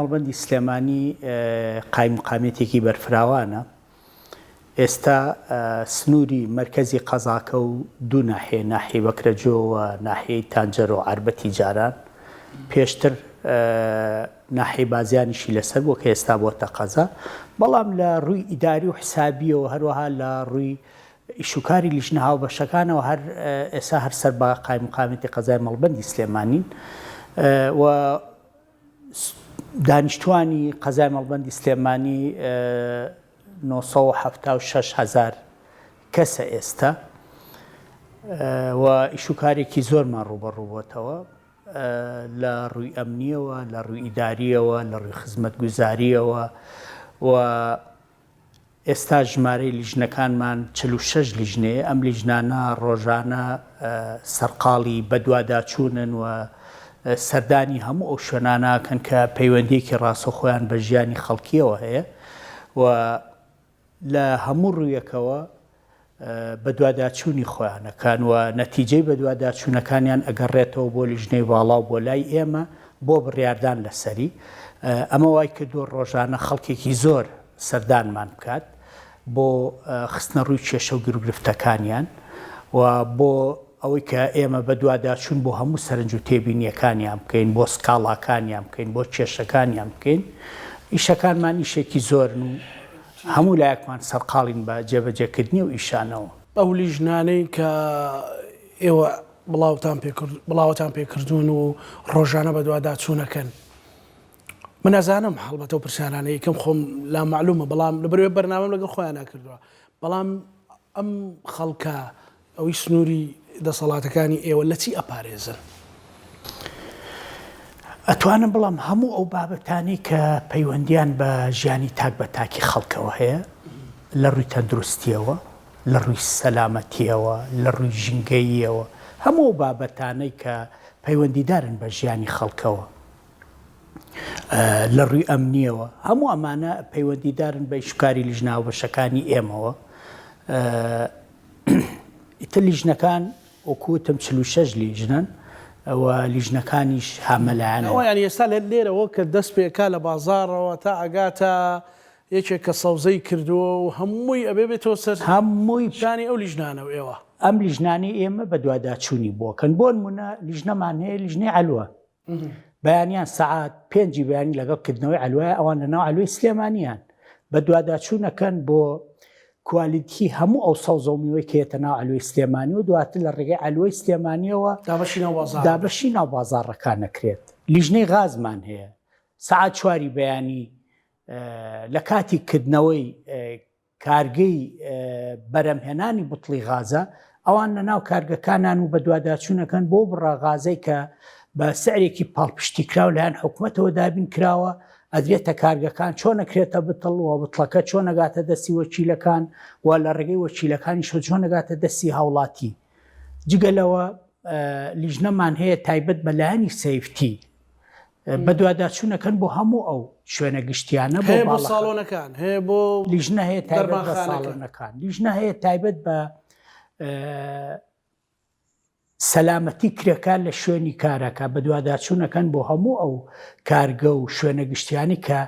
مەڵبەندی سلێمانی قایمقامیەتێکی بەرفراوانە، ئێستا سنووری مەرکەزی قەزاکە و دوو ناحیە، ناحیەی بەکرەجۆ و ناحیەی تانجەرۆ عەربەتی جاران، پێشتر ناحیەی بازیانیشی لەسەر بووە کە ئێستا بۆتە قەزا، بەڵام لە ڕووی ئیداری و حسابیەوە هەروەها لە ڕووی ئیشوکاری لیژنە هاوبەشەکانەوە هەر ئێستا هەر سەر بە قایمقامیەتی قەزای مەڵبەندی سلێمانین و دانیشتوانی قەزای مەڵبەندی سلێمانی 976 هەزار کەسە ئێستا و ئیشوکارێکی زۆرمان ڕووبەڕوو بۆتەوە لە ڕووی ئەمنیەوە لە ڕووی ئیداریەوە لە ڕووی خزمەتگوزاریەوە و ئێستا ژمارەی لیژنەکانمان 46 لیژنەیە، ئەم لیژنانە ڕۆژانە سەرقاڵی بەدواداچوونن و سەردانی هەموو ئەو شوێنانە ئەکەن کە پەیوەندییەکی ڕاستەوخۆیان بە ژیانی خەڵکییەوە هەیە و لە هەموو ڕوویەکەوە بەدواداچوونی خۆیان ئەکەن و نەتیجەی بەدواداچوونەکانیان ئەگەڕێتەوە بۆ لیژنەی باڵا و بۆ لای ئێمە بۆ بڕیاردان لەسەری. ئەمە وای کردووە ڕۆژانە خەڵکێکی زۆر سەردانمان بکات بۆ خستنەڕووی کێشە و گیروگرفتەکانیان و بۆ ئەوەی کە ئێمە بەدواداچوون بۆ هەموو سەرنج و تێبینییەکانیان بکەین، بۆ سکاڵاکانیان بکەین، بۆ کێشەکانیان بکەین. ئیشەکانمان ئیشێکی زۆرن و هەموو لایەکمان سەرقاڵین بە جێبەجێکردنی ئەو ئیشانەوە. ئەو لیژنانەی کە ئێوە بڵاوتان پێکرد بڵاوەتان پێکردوون و ڕۆژانە بەدواداچوون ئەکەن، من ئەزانم هەڵبەتە ئەو پرسیارانە یەکەم خۆم لا مەعلومە بەڵام لەبەرئەوەی بەرنامەم لەگەڵ خۆیانا کردووە بەڵام ئەم خەڵکە ئەوەی سنووری دەسەڵاتەکانی ئێوە لە چی ئەپارێزن؟ ئەتوانم بڵێم هەموو ئەو بابەتانەی کە پەیوەندیان بە ژیانی تاک بە تاکی خەڵکەوە هەیە لە ڕووی تەندروستیەوە، لە ڕووی سەلامەتیەوە، لە ڕووی ژینگەییەوە، هەموو ئەو بابەتانەی کە پەیوەندیدارن بە ژیانی خەڵکەوە لە ڕووی ئەمنیەوە، هەموو ئەمانە پەیوەندیدارن بە ئیشوکاری لیژنە هاوبەشەکانی ئێمەوە. ئیتر لیژنەکان وەکو وتم 46 لیژنەن و لیژنەکانیش هەمەلایەنەن. ئەوە یانی ئێستا لە لێرەوە کە دەست پێ ئەکا لە بازاڕەوە تا ئەگاتە یەکێک کە سەوزەی کردووە و هەمووی ئەبێ بێتەوە سەر هەمووی شانی ئەو لیژنانە و ئێوە. ئەم لیژنانەی ئێمە بەدواداچوونی بۆ ئەکەن. بۆ نموونە لیژنەمان هەیە لیژنەی عەلوە. بەیانیان سەعات پێنجی بەیانی لەگەڵ کردنەوەی عەلوایە ئەوان لە ناو عەلوەی سلێمانیان بەدواداچوون ئەکەن بۆ کوالیتی هەموو ئەو سەوزە و میوەی کە یەتە ناو عەلوەی سلێمانی و دواتر لە ڕێگەی عەلوەی سلێمانیەوە دابەشی ناو بازاڕ دابەشی ناو بازاڕەکان ئەکرێت. لیژنەی غازمان هەیە سەعات چواری بەیانی لە کاتی کردنەوەی کارگەی بەرەمهێنانی بوتڵی غازە، ئەوان لە ناو کارگەکانان و بەدواداچوون ئەکەن بۆ بڕە غازەی کە بە سعرێکی پاڵپشتیکراو لایەن حکومەتەوە دابین کراوە ئەدرێتە کارگەکان چۆن ئەکرێتە بتڵ و بتڵەکە چۆن ئەگاتە دەستی وەکیلەکان و لە ڕێگەی وەکیلەکانیشەوە چۆن ئەگاتە دەستی هاوڵاتی. جگە لەوە لیژنەمان هەیە تایبەت بە لایەنی سەیفتی بەدواداچوونەکەن بۆ هەموو ئەو شوێنە گشتیانە بۆ بۆ ساڵۆنەکان هەیە بۆ لیژنە هەیە تایبەت بە ساڵۆنەکان لیژنە هەیە تایبەت بە سەلامەتی کرێکار لە شوێنی کارەکە بەدواداچوونەکەن بۆ هەموو ئەو کارگە و شوێنە گشتیانی کە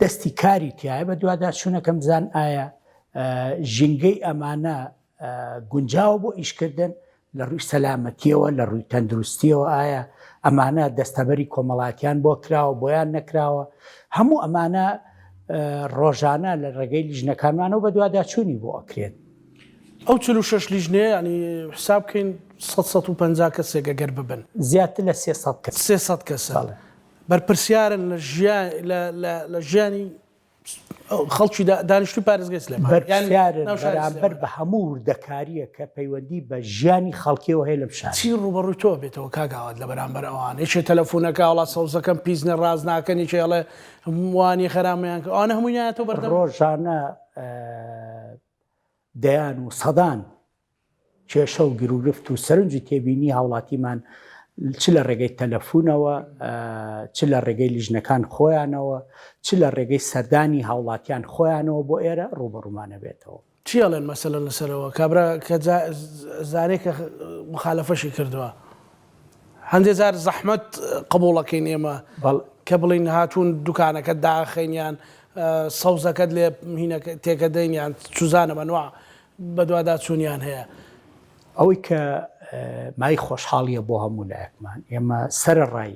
دەستی کاری تایە بەدواداچوونەکەم بزان ئایا ژینگەی ئەمانە گونجاوە بۆ ئیشکردن لە ڕووی سەلامەتیەوە لە ڕووی تەندروستیەوە ئایا ئەمانە دەستەبەری کۆمەڵاتیان بۆ کراوە بۆیان نەکراوە هەموو ئەمانە ڕۆژانە لە ڕێگەی لیژنەکانمانەوە بەدواداچوونی بۆ ئەکرێت. ئەو 46 لیژنەیە یانی حساب بکەین سەد 150 کەسێک ئەگەر ببن. زیاتر لە 300 کەس. 300 کەسن. بەرپرسیارن لە ژیان لە ژیانی خەڵکی دانیشتوی پارێزگای سلێمانی بەرپرسیارن بەرامبەر بە هەموو وردەکارییەک کە پەیوەندی بە ژیانی خەڵکیەوە هەیە لەم شارە. چی ڕووبەڕووی تۆ ئەبێتەوە کاک ئاوات لە بەرامبەر ئەوان؟ یەکێ تەلەفونەکا وەڵا سەوزەکەم پیس نیە ڕاست ناکەن، یەکێ ئەڵێ وانیە خەرامیان کرد، ئەوانە هەمووی نایەتەوە بەردەم؟ ڕۆژانە دەیان و سەدان کێشە و گیروگرفت و سەرنج و تێبینی هاوڵاتیمان چ لە ڕێگەی تەلەفونەوە، چ لە ڕێگەی لیژنەکان خۆیانەوە، چ لە ڕێگەی سەردانی هاوڵاتیان خۆیانەوە بۆ ئێرە ڕووبەڕوومان ئەبێتەوە. چی ئەڵێن مەسەلەن لەسەرەوە کابرا کە زانێ کە مخالەفەشی کردووە هەندێ جار زەحمەت قبوڵەکەین ئێمە. کە بڵین هاتوون دوکانەکەت داخەین یان سەوزەکەت لێ هینەکە تێکەدەین یان چوزانم ئەنواع بەدواداچوونیان هەیە. ئەوەی کە مای خۆشحاڵیە بۆ هەموو لایەکمان ئێمە سەرەڕای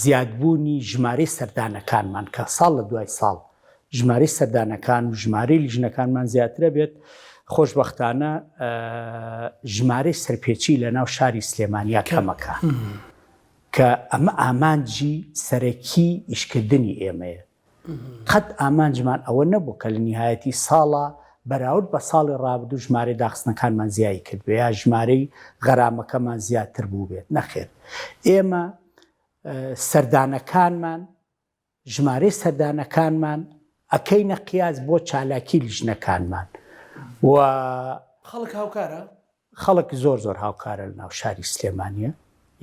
زیادبوونی ژمارەی سەردانەکانمان کە ساڵ لە دوای ساڵ ژمارەی سەردانەکان و ژمارەی لیژنەکانمان زیاترە بێت خۆشبەختانە ژمارەی سەرپێچی لە ناو شاری سلێمانیا کەمەکە کە ئەمە ئامانجی سەرەکی ئیشکردنی ئێمەیە قەت ئامانجمان ئەوە نەبوو کە لە نیهایەتی ساڵا بەراورد بە ساڵی ڕابردوو ژمارەی داخستنەکانمان زیای کردبێ یا ژمارەی غەرامەکەمان زیاتر بووبێت، نەخێر ئێمە سەردانەکانمان ژمارەی سەردانەکانمان ئەکەینە قیاس بۆ چالاکی لیژنەکانمان و خەڵک هاوکارە؟ خەڵک زۆر زۆر هاوکارە لە ناو شاری سلێمانیە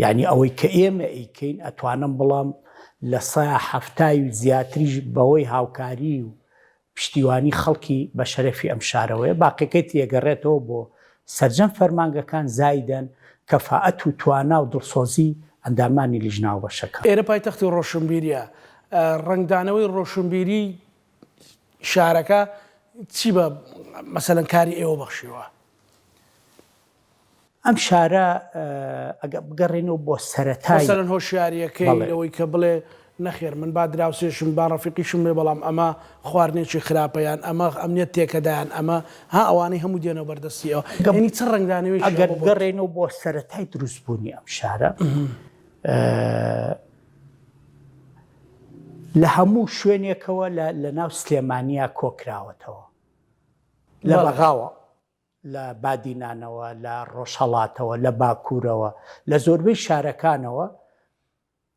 یعنی ئەوەی کە ئێمە ئەیکەین ئەتوانم بڵام لە سا حەفتای و زیاتریش بەوەی هاوکاری و پشتیوانی خەڵکی بە شەرەفی ئەم شارەوەیە باقیەکەی تێگەڕێتەوە بۆ سەرجەم فەرمانگەکان زایدەن کەفائەت و توانا و دڵسۆزی ئەندامانی لیژنە هاوبەشەکان. ئێرە پایتەختی ڕۆشنبیریە، ڕەنگدانەوەی ڕۆشنبیری شارەکە چی بە مەسەلەن کاری ئێوە بەخشیوە؟ ئەم شارە ئەگەر بگەڕێینەوە بۆ سەرەتای. مەسەلەن هۆشیارییەکەی لەوەی کە بڵێ نەخێر من با دراوسێشم با ڕەفیقیشم بێ بەڵام ئەمە خواردنێکی خراپە یان ئەمە ئەمنیەت تێکەدا یان ئەمە ها ئەوانەی هەموو دێنەوە بەردەستی ئەوە یانی چ ڕەنگدانەوەیەکی ئەگەر هەبوو بۆت؟ بگەڕێینەوە بۆ سەرەتای دروستبوونی ئەم شارە لە هەموو شوێنێکەوە لە ناو سلێمانیا کۆکراوەتەوە لە بەغاوە لە بادینانەوە، لە ڕۆژهەڵاتەوە، لە باکوورەوە، لە زۆربەی شارەکانەوە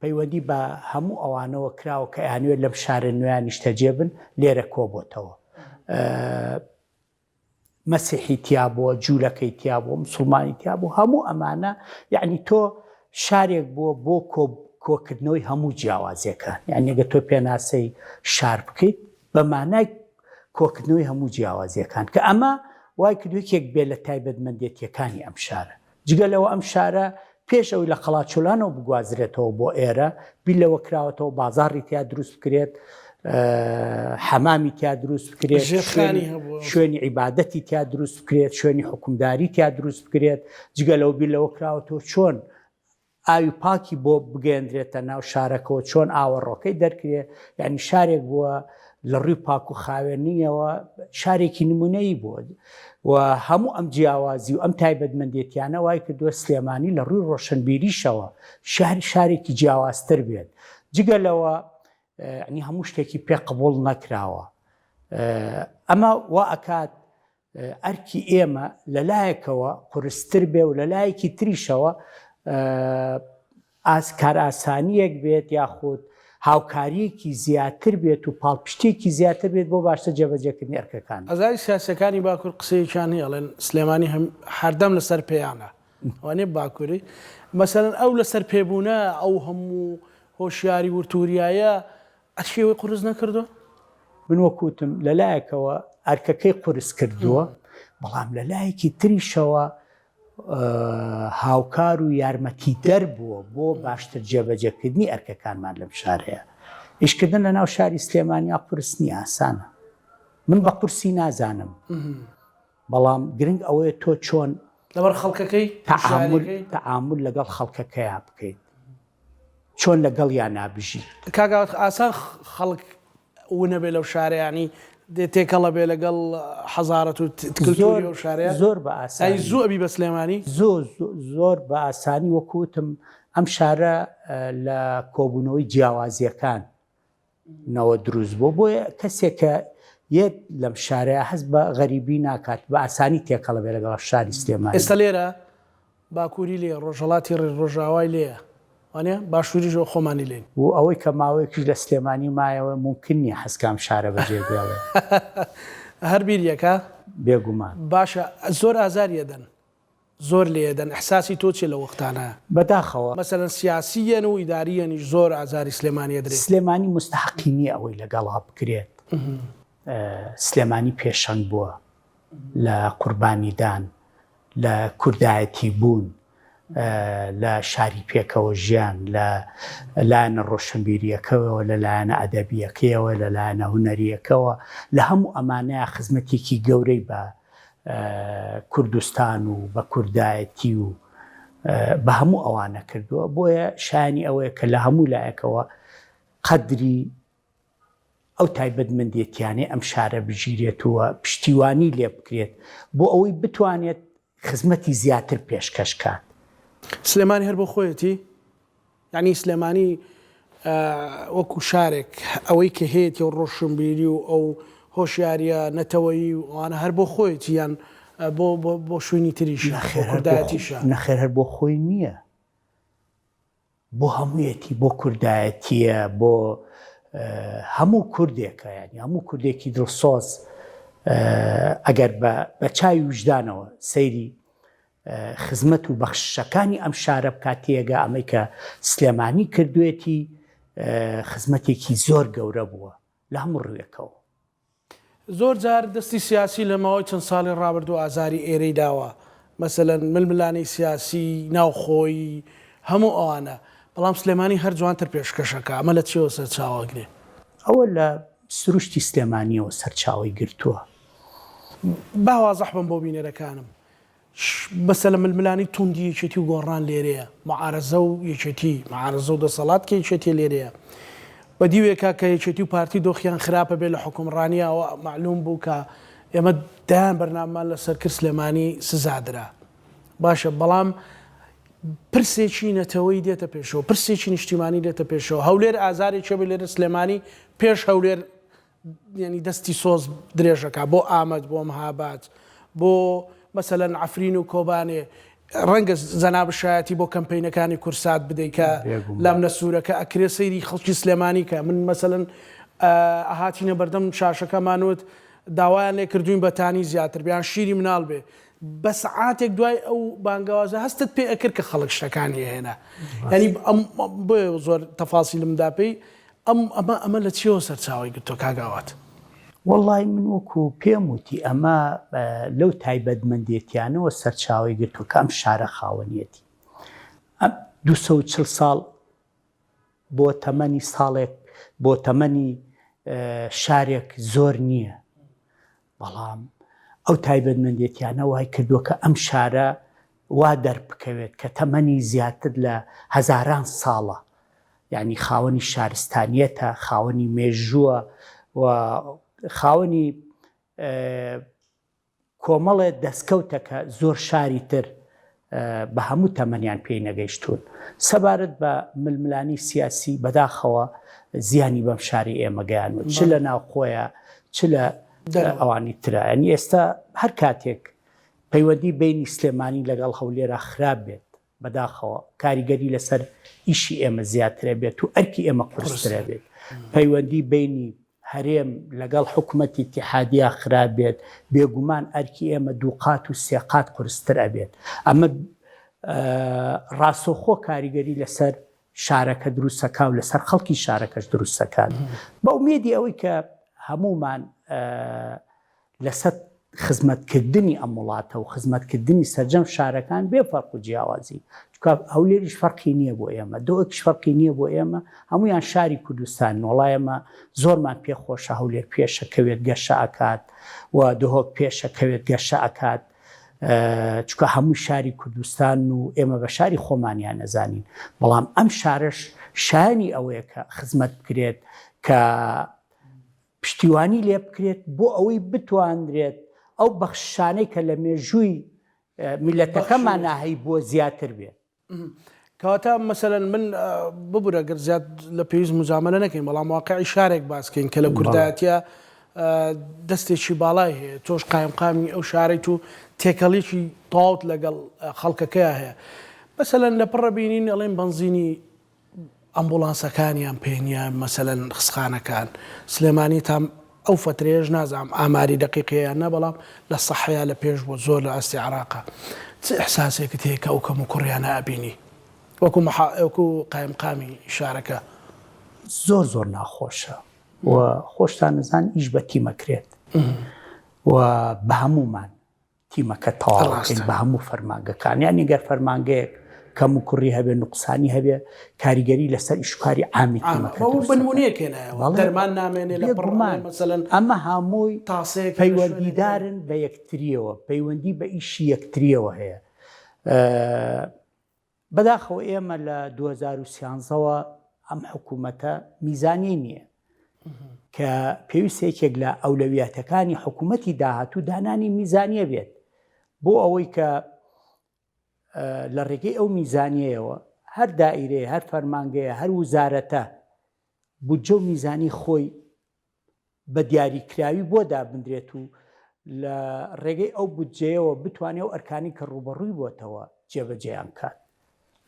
پەیوەندی بە هەموو ئەوانەوە کراوە کە ئەیانوێت لەم شارە نوێیان نیشتەجێ بن، لێرە کۆبۆتەوە. مەسیحی تیا بووە، جوولەکەی تیا بووە، مسوڵمانی تیا بوو، هەموو ئەمانە یعنی تۆ شارێک بووە بۆ کۆکردنەوەی هەموو جیاوازیەکان. یعنی ئەگەر تۆ پێناسەی شار بکەیت بە مانای کۆکردنەوەی هەموو جیاوازییەکان، کە ئەمە وای کردووە یەکێک بێت لە تایبەتمەندێتییەکانی ئەم شارە. جگە لەوە ئەم شارە پێش ئەوەی لە قەڵاچۆلانەوە بگوازرێتەوە بۆ ئێرە، بیر لەوە کراوەتەوە بازاڕی تیا دروست بکرێت، حەمامی تیا دروست بکرێت، شوێنی عیبادەتی تیا دروست بکرێت، شوێنی حوکمداری تیا دروست بکرێت. جگە لەوە بیر لەوە کراوەتەوە چۆن ئاوی پاکی بۆ بگەیەندرێتە ناو شارەکەوە چۆن ئاوەڕۆکەی دەرکرێ یعنی شارێک بووە لە ڕووی پاک و خاوێنیەوە شارێکی نمونەیی بووە و هەموو ئەم جیاوازی و ئەم تایبەتمەندێتیانە وای کردووە سلێمانی لە ڕووی ڕۆشنبیریشەوە شاری شارێکی جیاوازتر بێت جگە لەوە ینی هەموو شتێکی پێ قبوڵ نەکراوە ئەمە وا ئەکات ئەرکی ئێمە لە لایەکەوە قورستر بێ و لە لایەکی تریشەوە ئاس کارئاسانییەک بێت یاخود هاوکارییەکی زیاتر بێت و پاڵپشتییەکی زیاتر بێت بۆ باشتر جێبەجێکردنی ئەرکەکان. ئەزای سیاسیەکانی باکور قسەیەکیان هەیە ئەڵێن سلێمانی هەم هەردەم لەسەر پێیانە وانیە باکوری مەسەلەن ئەو لەسەر پێ بوونە ئەو هەموو هۆشیاری ورتوریایە ئەرکی ئێوەی قورس نەکردووە؟ من وەک وتم لە لایەکەوە ئەرکەکەی قورس کردووە، بەڵام لە لایەکی تریشەوە هاوکار و یارمەتیدەر بووە بۆ باشتر جێبەجێکردنی ئەرکەکانمان لەم شارەیە. ئیشکردن لە ناو شاری سلێمانیا قورس نییە، ئاسانە. من بە قورسی نازانم، بەڵام گرنگ ئەوەیە تۆ چۆن لەبەر خەڵکەکەی تەعامول لەگەڵ خەڵکەکەیا بکەیت. چۆن لەگەڵیانا بژی. کاک ئاوات ئاسان خەڵک ونەبێ لەو شارە یانی دێ تێکەڵە بێ لەگەڵ حەزارەت و کلتوری ئەو شارەیە زۆر بە ئاسانی یانی زوو ئەبی بە سلێمانی؟ زۆر زۆر بە ئاسانی وەکو وتم ئەم شارە لە کۆبوونەوەی جیاوازیەکان نەوە دروست بووە بۆیە کەسێک کە یەت لەم شارەیە هەست بە غەریبی ناکات بە ئاسانی تێکەڵە بێ لەگەڵ شاری سلێمانی. ئێستا لێرە باکووری لێیە، ڕۆژهەڵاتی ڕێ، ڕۆژئاوای لێیە، وانیە؟ باشووریش وەک خۆمانی لێین. و ئەوەی کە ماوەیەکیش لە سلێمانی مایەوە مومکن نییە حەز کە ئەم شارە بەجێ بێڵێ. هەر بیری ئەکا؟ بێگومان. باشە زۆر ئازاری ئەدەن؟ زۆر لێیەدەن ئیحساسی تۆ چیە لەو وەختانە؟ بەداخەوە. مەسەلەن سیاسییەن و ئیدارییەنیش زۆر ئازاری سلێمانی ئەدرێ. سلێمانی موستەحەقی نیە ئەوەی لەگەڵا بکرێت. سلێمانی پێشەنگ بووە لە قوربانیدان، لە کوردایەتی بوون. لە شاری پێکەوە ژیان لە لایەنە ڕۆشنبیرییەکەوە، لە لایەنە ئەدەبییەکەیەوە، لە لایەنە هونەرییەکەوە، لە هەموو ئەمانەیا خزمەتێکی گەورەی بە کوردستان و بە کوردایەتی و بە هەموو ئەوانە کردووە، بۆیە شایانی ئەوەیە کە لە هەموو لایەکەوە قەدری ئەو تایبەتمەندێتیانەی ئەم شارە بگیرێت و پشتیوانی لێ بکرێت بۆ ئەوەی بتوانێت خزمەتی زیاتر پێشکەش کات. سلێمانی هەر بۆ خۆیەتی؟ یانی سلێمانی وەکو شارێک ئەوەی کە هەیەتی و ڕۆشنبیری و ئەو هۆشیاریە نەتەوەیی و ئەوانە هەر بۆ خۆیەتی یان بۆ بۆ شوێنی تریشە بۆ کوردایەتیشە؟ نەخێر هەر بۆ خۆی نییە. بۆ هەموویەتی بۆ کوردایەتیە بۆ هەموو کوردێکە یانی هەموو کوردێکی دڵسۆز ئەگەر بە چاوی وژدانەوە سەیری خزمەت و بەخششەکانی ئەم شارە بکات تێگا ئەمەی کە سلێمانی کردوێتی خزمەتێکی زۆر گەورە بووە لە هەموو ڕوویەکەوە. زۆر جار دەستی سیاسی لە ماوەی چەند ساڵی ڕابردوو ئازاری ئێرەی داوە، مەسەلەن ململانێی سیاسی ناوخۆیی، هەموو ئەوانە، بەڵام سلێمانی هەر جوانتر پێشکەش ئەکا، ئەمە لە چیەوە سەرچاوە ئەگرێ؟ ئەوە لە سروشتی سلێمانیەوە سەرچاوەی گرتووە. با وازح بم بۆ بینەرەکانم، مەسەلە ململانێی توندی یەکێتی و گۆڕان لێرەیە، معارەزە و یەکێتی، معارەزە و دەسەڵات کە یەکێتیە لێرەیە. بە دیوێکا کە یەکێتی و پارتی دۆخیان خراپە بێ لە حوکمڕانیا ئەوە مەعلوم بوو کە ئێمە دەیان بەرنامەمان لەسەر کرد سلێمانی سزا درا. باشە بەڵام پرسێکی نەتەوەیی دێتە پێشەوە، پرسێکی نیشتیمانی دێتە پێشەوە، هەولێر ئازارێکی هەبێ لێرە سلێمانی پێش هەولێر یانی دەستی سۆز درێژەکا بۆ ئامەد بۆ مهاباد بۆ مەسەلەن عەفرین و کۆبانێ ڕەنگە جەنابت شایەتی بۆ کەمپەینەکانی کورسات بدەی کە لامنە سوورەکە ئەکرێ سەیری خەڵکی سلێمانی کە من مەسەلەن ئەهاتینە بەردەم شاشەکەمان وت داوایان لێ کردوین بەتانی زیاتر بیان شیری مناڵ بێ بە سەعاتێک دوای ئەو بانگەوازە هەستت پێ ئەکرد کە خەڵک شتەکانی ئەهێنا یانی بۆیە زۆر تەفاسیلم دا پێی ئەم ئەمە ئەمە لە چیەوە سەرچاوەی گرتوە کاک ئاوات؟ وەڵای من وەکو پێم وتی ئەمە لەو تایبەتمەندێتیانەوە سەرچاوەی گرتوە کە ئەم شارە خاوەنیەتی. ئەم 240 ساڵ بۆ تەمەنی ساڵێک بۆ تەمەنی شارێک زۆر نییە. بەڵام ئەو تایبەتمەندێتیانە وای کردووە کە ئەم شارە وا دەربکەوێت کە تەمەنی زیاتر لە هەزاران ساڵە، یانی خاوەنی شارستانیەتە، خاوەنی مێژووە و خاوەنی کۆمەڵێ دەستکەوتە کە زۆر شاری تر بە هەموو تەمەنیان پێی نەگەیشتوون. سەبارەت بە ململانێی سیاسی بەداخەوە زیانی بەم شاری ئێمە گەیانوە چ لە ناوخۆیە چ لە ئەوانی ترە. یانی ئێستا هەر کاتێک پەیوەندی بەینی سلێمانی لەگەڵ هەولێرا خراپ بێت بەداخەوە کاریگەری لەسەر ئیشی ئێمە زیاترە بێت و ئەرکی ئێمە قورسترە بێت. پەیوەندی بەینی هەرێم لەگەڵ حکومەتی ئیتیحادیا خراپ بێت، بێگومان ئەرکی ئێمە دووقات و سێقات قورستر ئەبێت. ئەمە ڕاستەوخۆ کاریگەری لەسەر شارەکە دروستەکا و لەسەر خەڵکی شارەکەش دروستەکات. بە ئومێدی ئەوەی کە هەموومان لەسەر خزمەتکردنی ئەم وڵاتە و خزمەتکردنی سەرجەم شارەکان بێ فەرق و جیاوازی، چونکە هەولێریش فەرقی نییە بۆ ئێمە، دهۆکیش فەرقی نییە بۆ ئێمە، هەموویان شاری کوردستانن، وەڵا ئێمە زۆرمان پێ خۆشە هەولێر پێشەکەوێت گەشە ئەکات و دهۆک پێشەکەوێت گەشە ئەکات، چونکە هەمووی شاری کوردستانن و ئێمە بە شاری خۆمانیان ئەزانین، بەڵام ئەم شارەش شایەنی ئەوەیە کە خزمەت بکرێت، کە پشتیوانی لێ بکرێت بۆ ئەوەی بتوانرێت ئەو بەخششانەی کە لە مێژووی میللەتەکەمانا هەیبووە زیاتر بێت. کەواتە مەسەلەن من ببورە گەر زیاد لە پێویست موجامەلە نەکەین بەڵام واقعی شارێک باس کەین کە لە کوردایەتیە دەستێکی باڵای هەیە تۆش قایمقامی ئەو شارەیت و تێکەڵیکی تەواوت لەگەڵ خەڵکەکەیا هەیە مەسەلەن لە پڕە بینین ئەڵێن بەنزینی ئەمبوڵانسەکانیان پێ نیە مەسەلەن خسخانەکان سلێمانی تا ئەو فەترەیەش نازانم ئاماری دەقیق هەیە یان نا بەڵام لە سەحەیا لە پێش بووە زۆر لە ئاستی عێراقا چ ئیحساسێکت هەیە کە ئەو کەم و کوڕیانە ئەبینی وەکو مەحا وەکو قایمقامی شارەکە؟ زۆر زۆر ناخۆشە و خۆشتان ئەزان ئیش بە تیم ئەکرێت و بە هەموومان تیمەکە تەواو ئەکەین بە هەموو فەرمانگەکان یانی گەر فەرمانگەیەک کەم و کوڕی هەبێ نوقسانی هەبێ کاریگەری لەسەر ئیشکاری عامی تیمەکە بنمونەیەک دەرمان نامێنێ لە بڕمان مەسەلەن ئەمە هەمووی تاسێک پەیوەندیدارن بە یەکتریەوە پەیوەندی بە ئیشی یەکتریەوە هەیە بەداخەوە ئێمە لە 2013 ەوە ئەم حکوومەتە میزانیەی نییە کە پێویستە یەکێک لە ئەولەویاتەکانی حکوومەتی داهاتوو دانانی میزانیە بێت بۆ ئەوەی کە لە ڕێگەی ئەو میزانیەیەوە هەر دائیرەیە هەر فەرمانگەیە هەر وزارەتە بودجە و میزانی خۆی بە دیاریکراوی بۆ دابنرێت و لە ڕێگەی ئەو بودجەیەوە بتوانێت ئەو ئەرکانی کە ڕووبەڕووی بۆتەوە جێبەجێیان بکات.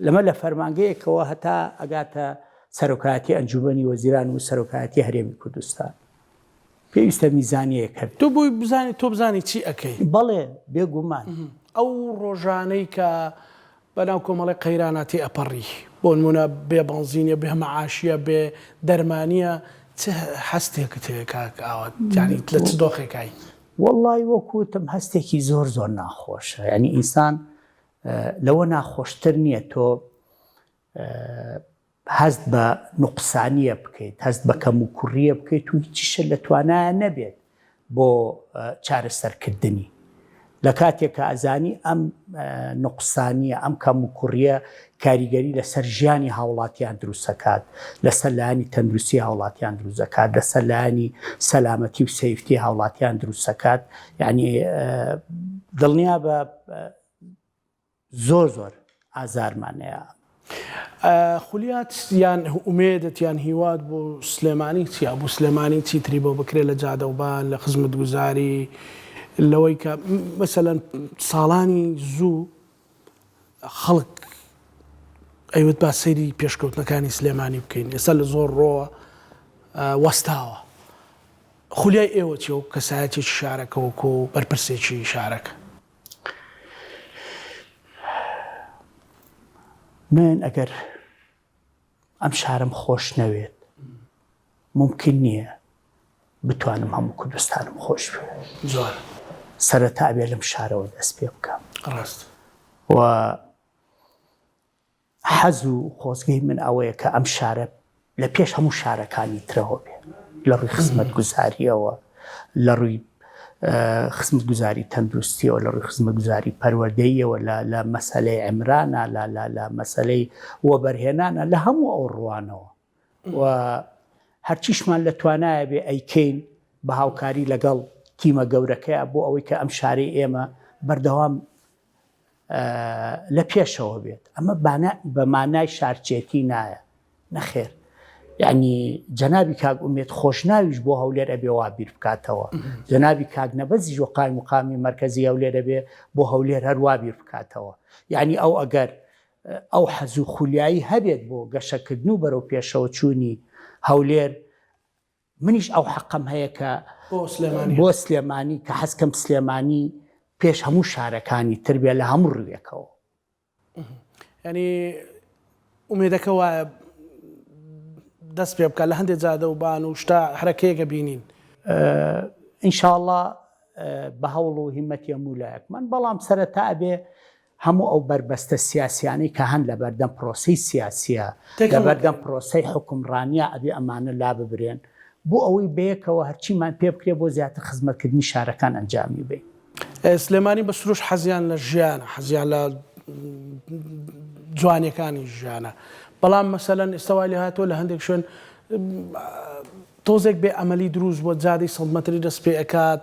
لەمە لە فەرمانگەیەکەوە هەتا ئەگاتە سەرۆکایەتی ئەنجومەنی وەزیران و سەرۆکایەتی هەرێمی کوردستان پێویستە میزانیەیەک هەبێت. تۆ بۆی بزانی تۆ بزانی چی ئەکەی. بەڵێ بێگومان. ئەو ڕۆژانەی کە بەناو کۆمەڵی قەیرانا تێئەپەڕی، بۆ نموونە بێ بەنزینیە، بێ مەعاشیە، بێ دەرمانیە، چ هەستێکت هەیە کاک ئاوات؟ یانی لە چ دۆخێکای؟ وەڵڵاهی وەکو وتم هەستێکی زۆر زۆر ناخۆشە، یانی ئینسان لەوە ناخۆشتر نییە تۆ هەست بە نوقسانییە بکەیت، هەست بە کەموکوڕییە بکەیت و هیچیشت لە توانایا نەبێت بۆ چارەسەرکردنی. لە کاتێک کە ئەزانی ئەم نوقسانییە، ئەم کەموکوڕییە کاریگەری لەسەر ژیانی هاوڵاتیان دروست دەکات، لەسەر لایەنی تەندروستی هاوڵاتیان دروست دەکات، لەسەر لایەنی سەلامەتی و safety هاوڵاتیان دروست دەکات، یانی دڵنیابە زۆر زۆر ئازارمان هەیە. خولیات یان ئومێدت یان هیوات بۆ سلێمانی چیە؟ بۆ سلێمانی چیتری بۆ بکرێت لە جادەوبان لە خزمەتگوزاری لەوەی کە مەسەلەن ساڵانی زوو خەڵک ئەیوت با سەیری پێشکەوتنەکانی سلێمانی بکەین ئێستا لە زۆر ڕۆوە وەستاوە خولیای ئێوە چیە و کەسایەتێکی شارەکە وەکو بەرپرسێکی شارەکە؟ من ئەگەر ئەم شارم خۆش نەوێت مومکین نییە بتوانم هەموو کوردستانم خۆش بوێت. جوان. سەرەتا ئەبێ لەم شارەوە دەست پێ بکەم. ڕاست. و حەز و خۆزگەی من ئەوەیە کە ئەم شارە لە پێش هەموو شارەکانی ترەوە بێ لە ڕووی خزمەتگوزارییەوە، لە ڕووی خزمەتگوزاری تەندروستیەوە، لە ڕووی خزمەتگوزاری پەروەردەییەوە، لە لە مەسەلەی عیمرانە، لە لە لە مەسەلەی وەبەرهێنانە، لە هەموو ئەو ڕوانەوە و هەرچیشمان لە توانایە بێ ئەیکەین بە هاوکاری لەگەڵ تیمە گەورەکەیا بۆ ئەوەی کە ئەم شارەی ئێمە بەردەوام لە پێشەوە بێت ئەمە بە مانای شارچێتی نایە نەخێر یعنی جەنابی کاک ئومێد خۆشناویش بۆ هەولێر ئەبێ وا بیر بکاتەوە جەنابی کاک نەبەزیش و قایم مقامی مەرکەزی هەولێر ئەبێ بۆ هەولێر هەر وا بیر بکاتەوە یعنی ئەو ئەگەر ئەو حەز و خولیایی هەبێت بۆ گەشەکردن و بەرەو پێشەوە چوونی هەولێر منیش ئەو حەقەم هەیە کە بۆ سلێمانی کە حەزکەم سلێمانی پێش هەموو شارەکانی تر بێ لە هەموو ڕوویەکەوە. یانی ئومێدەکە وایە دەست پێ بکات لە هەندێک جادە و بان و شتا حرەکەیەکە بینین. ئینشاڵڵا بە هەوڵ و هیمەتی هەموو لایەکمان بەڵام سەرەتا ئەبێ هەموو ئەو بەربەستە سیاسیانەی کە هەن لەبەردەم پرۆسەی سیاسیە، لەبەردەم پرۆسەی حوکمڕانیە ئەبێ ئەمانە لاببرێن بۆ ئەوەی بەیەکەوە هەرچیمان پێ بکرێ بۆ زیاتر خزمەتکردنی شارەکان ئەنجامی بەین. سلێمانی بە سروشت حەزیان لە ژیانە، حەزیان لە جوانیەکانی ژیانە، بەڵام مەسەلەن ئێستا وای لێهاتووە لە هەندێک شوێن تۆزێک بێ ئەمەلی دروست بووە، جادەی سەد مەتری دەست پێ ئەکات،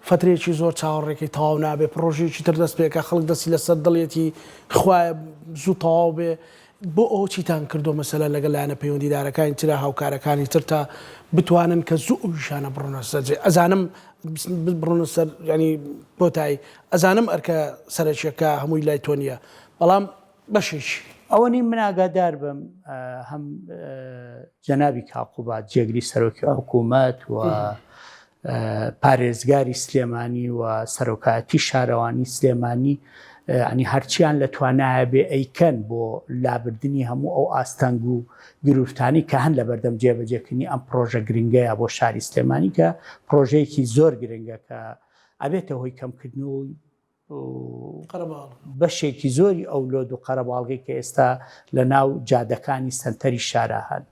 فەترەیەکی زۆر چاوەڕێکەی تەواو نابێ، پڕۆژەیەکی تر دەست پێ ئەکات، خەڵک دەستی لەسەر دڵیەتی خوایە زوو تەواو بێ، بۆ ئەوە چیتان کردووە مەسەلەن لەگەڵ لایەنە پەیوەندیدارەکانی ترا هاوکارەکانی تر تا بتوانن کە زوو ئەو ئیشانە بڕۆنە سەر جێ ئەزانم بڕۆنە سەر یانی کۆتایی ئەزانم ئەرکە سەرەکیەکە هەمووی لای تۆ نییە بەڵام بەشێکی. ئەوەنەی من ئاگادار بم هەم جەنابی کاک قوباد جێگری سەرۆکی حکوومەت و پارێزگاری سلێمانی و سەرۆکایەتی شارەوانی سلێمانی ینی هەرچیان لە توانایە بێ ئەیکەن بۆ لابردنی هەموو ئەو ئاستەنگ و گرفتانی کە هەن لە بەردەم جێبەجێکردنی ئەم پرۆژە گرنگەیە بۆ شاری سلێمانی کە پرۆژەیەکی زۆر گرنگە کە ئەبێتە هۆی کەمکردنەوەی. بەشێکی زۆری ئەو لۆد و قەرەباڵغی کە ئێستا لە ناو جادەکانی سەنتەری شارا هەن.